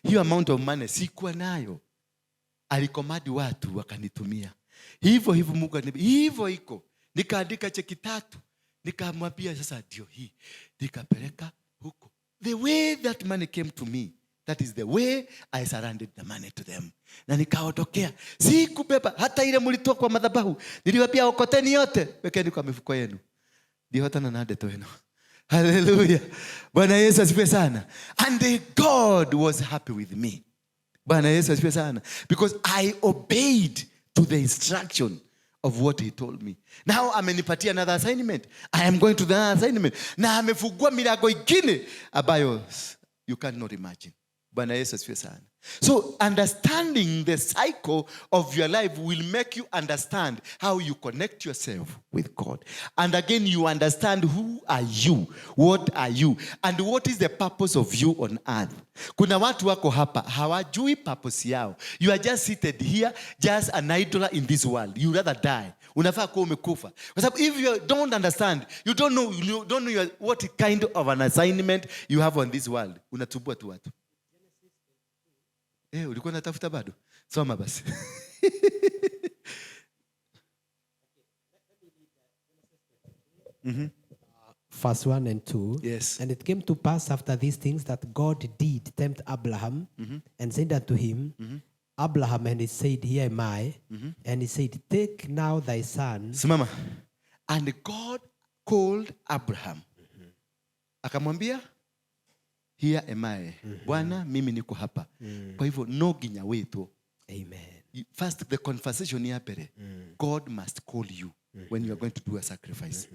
Hiyo amount of money sikuwa nayo, alicommand watu wakanitumia hivyo hivyo. Mungu aliniambia hivyo iko, nikaandika cheki tatu, nikamwambia sasa ndio hii, nikapeleka huko. The way that money came to me, that is the way I surrendered the money to them, na nikaondokea. Sikubeba hata ile mlitoa kwa madhabahu, niliwaambia okoteni yote, wekeni kwa mifuko yenu, ndihotana na ndeto ĩno. Haleluya! Bwana Yesu asifiwe sana. And the God was happy with me. Bwana Yesu asifiwe sana, because I obeyed to the instruction of what he told me. Now amenipatia another assignment. I am going to the another assignment, na amefungua milango ingine ambayo you cannot imagine. Bwana Yesu asifiwe sana. So understanding the cycle of your life will make you understand how you connect yourself with God. And again, you understand who are you, what are you, and what is the purpose of you on earth. Kuna watu wako hapa hawajui purpose yao. You are just seated here, just an idler in this world. You rather die. Unafaa kuwa umekufa. Kwa sababu if you don't understand, you don't know what kind of an assignment you have on this world. Unatubua tu watu. Eh, ulikuwa unatafuta bado? Soma basi. Verse 1 and 2. Yes. And it came to pass after these things that God did tempt Abraham and said unto him, Abraham, and he said, Here am I. And he said, Take now thy son. Simama. And God called Abraham. Akamwambia, "Here am I." Bwana, mimi niko hapa. Kwa hivyo no nginya witwo. Amen. First the conversation ya mbere. God must call you when you are going to do a sacrifice.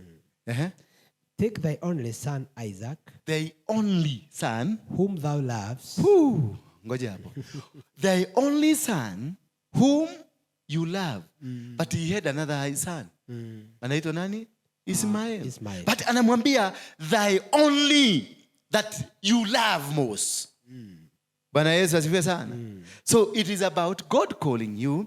Take thy only son Isaac, The only son whom thou lovest, who, ngoja hapo, the only son whom you love. But he had another son, anaitwa nani? Ismael. Ismael. But anamwambia thy only that you love most. Bwana Yesu asifiwe sana. So it is about God calling you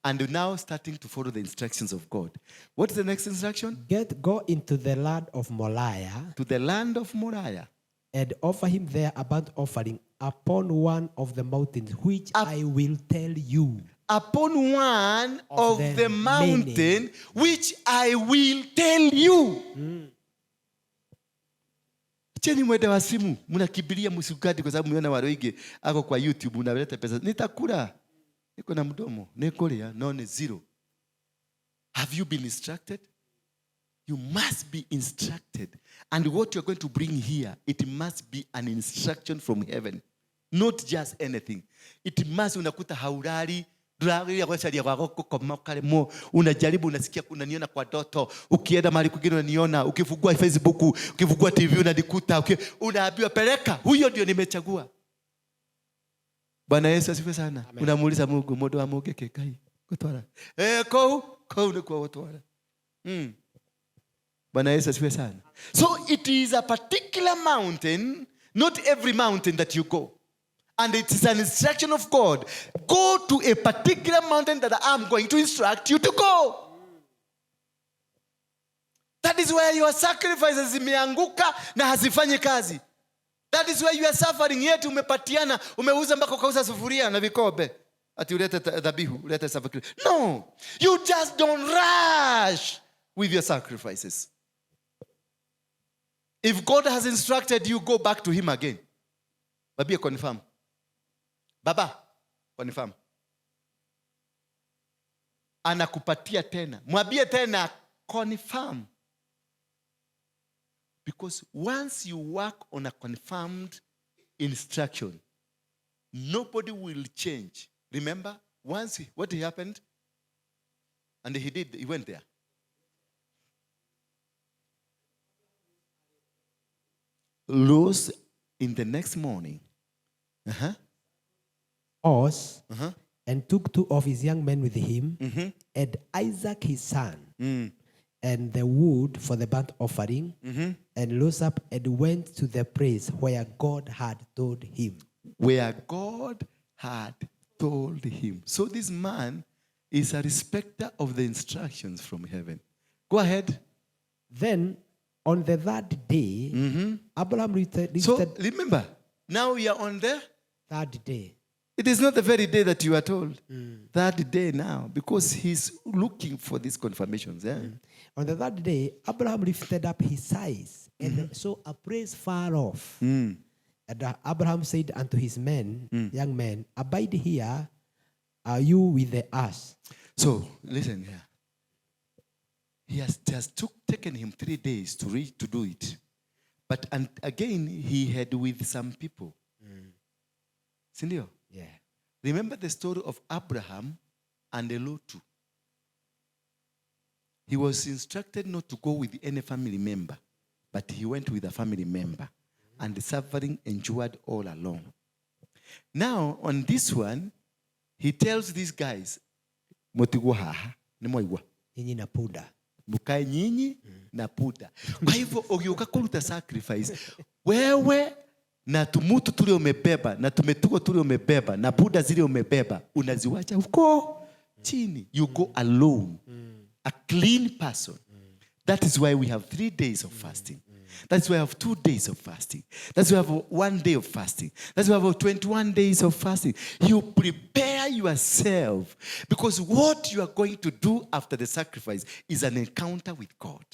and now starting to follow the instructions of God. What is the next instruction? Get go into the land of Moriah To the land of Moriah and offer him there a burnt offering upon one of the mountains which I will tell you. Upon one Of of the the mountain many. Which I will tell you. Cheni mwende wa simu, mnakimbilia msugadi kwa sababu mmeona Waruinge ako kwa YouTube, unaleta pesa. Nitakula. Niko na mdomo, nikulia, no ni zero. Have you been instructed? You must be instructed. And what you're going to bring here, it must be an instruction from heaven. Not just anything. It must, unakuta haulali, ndũrageria gũcaria gwa gũkoma ũkaremwo, unajaribu, unasikia unaniona kwa ndoto, ukienda mahali kwingine unaniona, ukifungua Facebook, ukifungua TV unanikuta, unaambiwa peleka, huyo ndio nimechagua. Bwana Yesu asifiwe sana. Unamuuliza Mungu, mundu wa mũngĩkĩ Ngai gũtwara eh kũu kũu nĩkuo gũtwara. Bwana Yesu asifiwe sana. So it is a particular mountain, not every mountain that you go. And it is an instruction of God. Go to a particular mountain that I'm going to instruct you to go. That is where your sacrifices zimeanguka na hazifanyi kazi. That is where you are suffering, yet umepatiana, umeuza mpaka ukauza sufuria na vikombe. Ati ulete dhabihu, ulete sacrifice. No, you just don't rush with your sacrifices. If God has instructed you, go back to him again. Babia confirm. Baba, confirm. Anakupatia tena. Mwambie tena confirm. Because once you work on a confirmed instruction, nobody will change. Remember, once what happened? And he did, he went there. Rose in the next morning. Horse, and took two of his young men with him, and Isaac his son, and the wood for the burnt offering, and rose up and went to the place where God had told him. Where God had told him. So this man is a respecter of the instructions from heaven. Go ahead. Then on the third day, Abraham lifted So remember, now we are on the third day. It is not the very day that you are told. Third day now, because he's looking for these confirmations. Yeah? On the third day, Abraham lifted up his eyes and saw a place far off. And Abraham said unto his men, young men, abide here, are you with the ass? So listen here. He has just taken him 3 days to reach to do it. But and again, he had with some people. Sindio? Yeah. Remember the story of Abraham and Lotu. He was instructed not to go with any family member, but he went with a family member, and the suffering endured all along. Now, on this one, he tells these guys, Mutigwo haha, nĩ mwaigua? Nyinyi na punda. Mukae nyinyi na punda. Kwa hivyo ukiuka kuruta sacrifice, wewe na tumutu tule umebeba na tumetugo tule umebeba na punda zile umebeba unaziwacha huko chini. You go alone. A clean person. That is why we have 3 days of fasting. That's why we have 2 days of fasting. That's why we have 1 day of fasting. That's why we have 21 days of fasting. You prepare yourself because what you are going to do after the sacrifice is an encounter with God.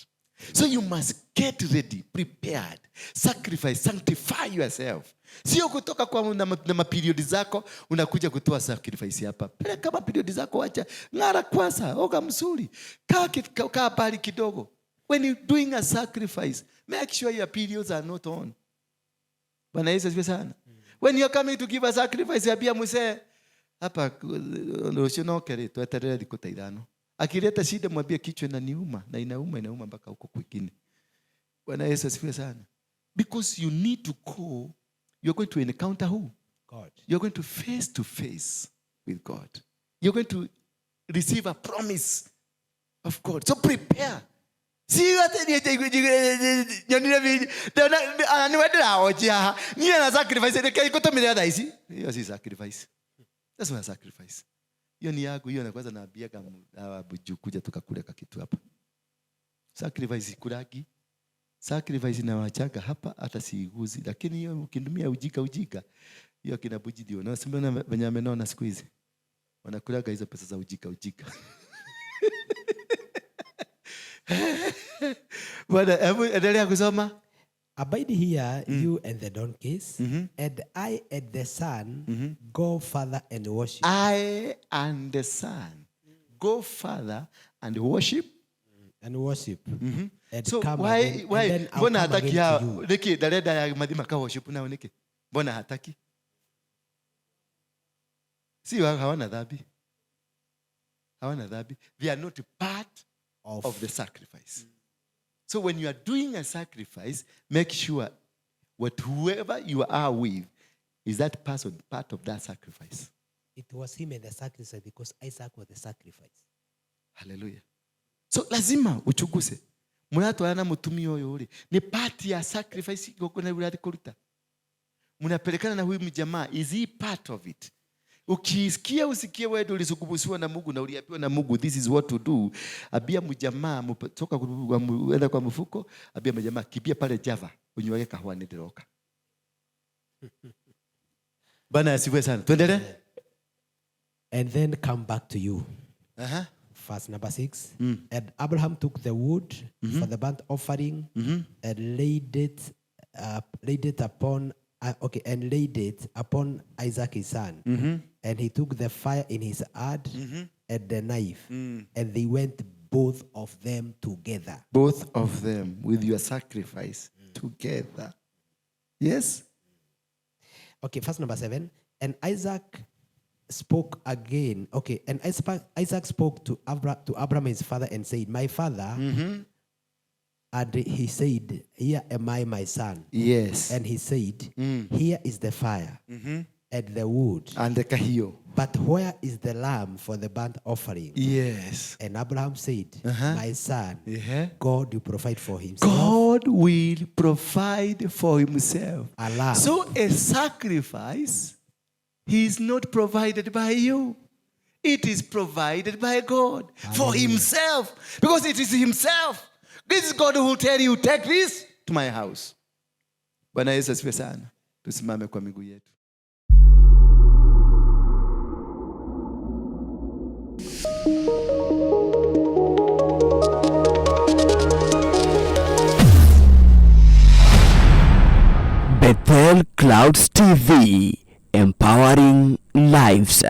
So you must get ready, prepared, sacrifice, sanctify yourself. Sio kutoka kwa na maperiodi zako unakuja kutoa sacrifice hapa. Peleka maperiodi zako, wacha ng'ara kwanza, oga mzuri. Kaa pale kidogo. When you're doing a sacrifice, make sure your periods are not on. Bwana Yesu asifiwe sana. When you're coming to give a sacrifice, ambia mzee hapa rũciũ no kere tweterere thikũ ta ithano. Akileta shida mwambie kichwa inaniuma na inauma inauma mpaka huko kwingine. Bwana Yesu asifiwe sana. Because you need to go, you're going to encounter who? God. You're going to face with God. You're going to receive a promise of God. So prepare. Si ati nyonire ni wendera haha. Niĩ na sacrifice reke ngũtũmĩre thaa ici. Hiyo si sacrifice. That's not a sacrifice. Hiyo ni yangu, hiyo na kwanza naambiaga hawa buju kuja tukakule kakitu hapa. Sacrifice kuragi. Sacrifice nawachaga hapa hata siiguzi, lakini hiyo ukindumia ujika ujika. Hiyo kina buji ndio. Na simba na wenye amenona siku hizi. Wanakulaga hizo pesa za ujika ujika. Bwana, hebu endelea kusoma. Abide here, you and the donkeys, and I and the son go further and worship. I and the son go further and worship. And worship. And So come why, again, why, and then I'll mbona come hataki again hao? to you. Niki, dareda ya madhima ka worship nao niki? Mbona hataki? Si hawana dhambi. Hawana dhambi. They are not part of the sacrifice. So when you are doing a sacrifice, make sure what whoever you are with is that person part of that sacrifice. It was him and the sacrifice because Isaac was the sacrifice. Hallelujah. So lazima uchuguse. Mnatwarana mutumia uyu ri ni part ya sacrifice igongona urathi kuruta. Mnapelekana na huyu mjamaa, is he part of it? Ukisikia usikie wewe ndio ulisugumusiwa na Mungu na uliambiwa na Mungu this is what to do. Ambia mjamaa toka enda kwa mfuko, ambia mjamaa kibia pale Java unywage kahawa nĩndĩroka. Bwana asifiwe sana. Tuendelee. And then come back to you. Verse number 6. And Abraham took the wood for the burnt offering and laid it upon and laid it upon Isaac his son. And he took the fire in his hand and the knife, and they went both of them together. Both of them with your sacrifice. together. Yes? Okay, verse number 7. And Isaac spoke again. Okay, and Isaac spoke to Abraham his father and said, "My father." And he said, "Here am I, my son." Yes. And he said, "Here is the fire and the wood, And the kahio. but where is the lamb for the burnt offering?" Yes. And Abraham said, "My son, God will provide for himself God will provide for himself. a lamb." So a sacrifice is not provided by you. It is provided by God for himself. Because it is himself. This is God who will tell you, "Take this to my house." Bwana Yesu asifiwe sana. Tusimame kwa miguu yetu. Bethel Clouds TV, empowering lives.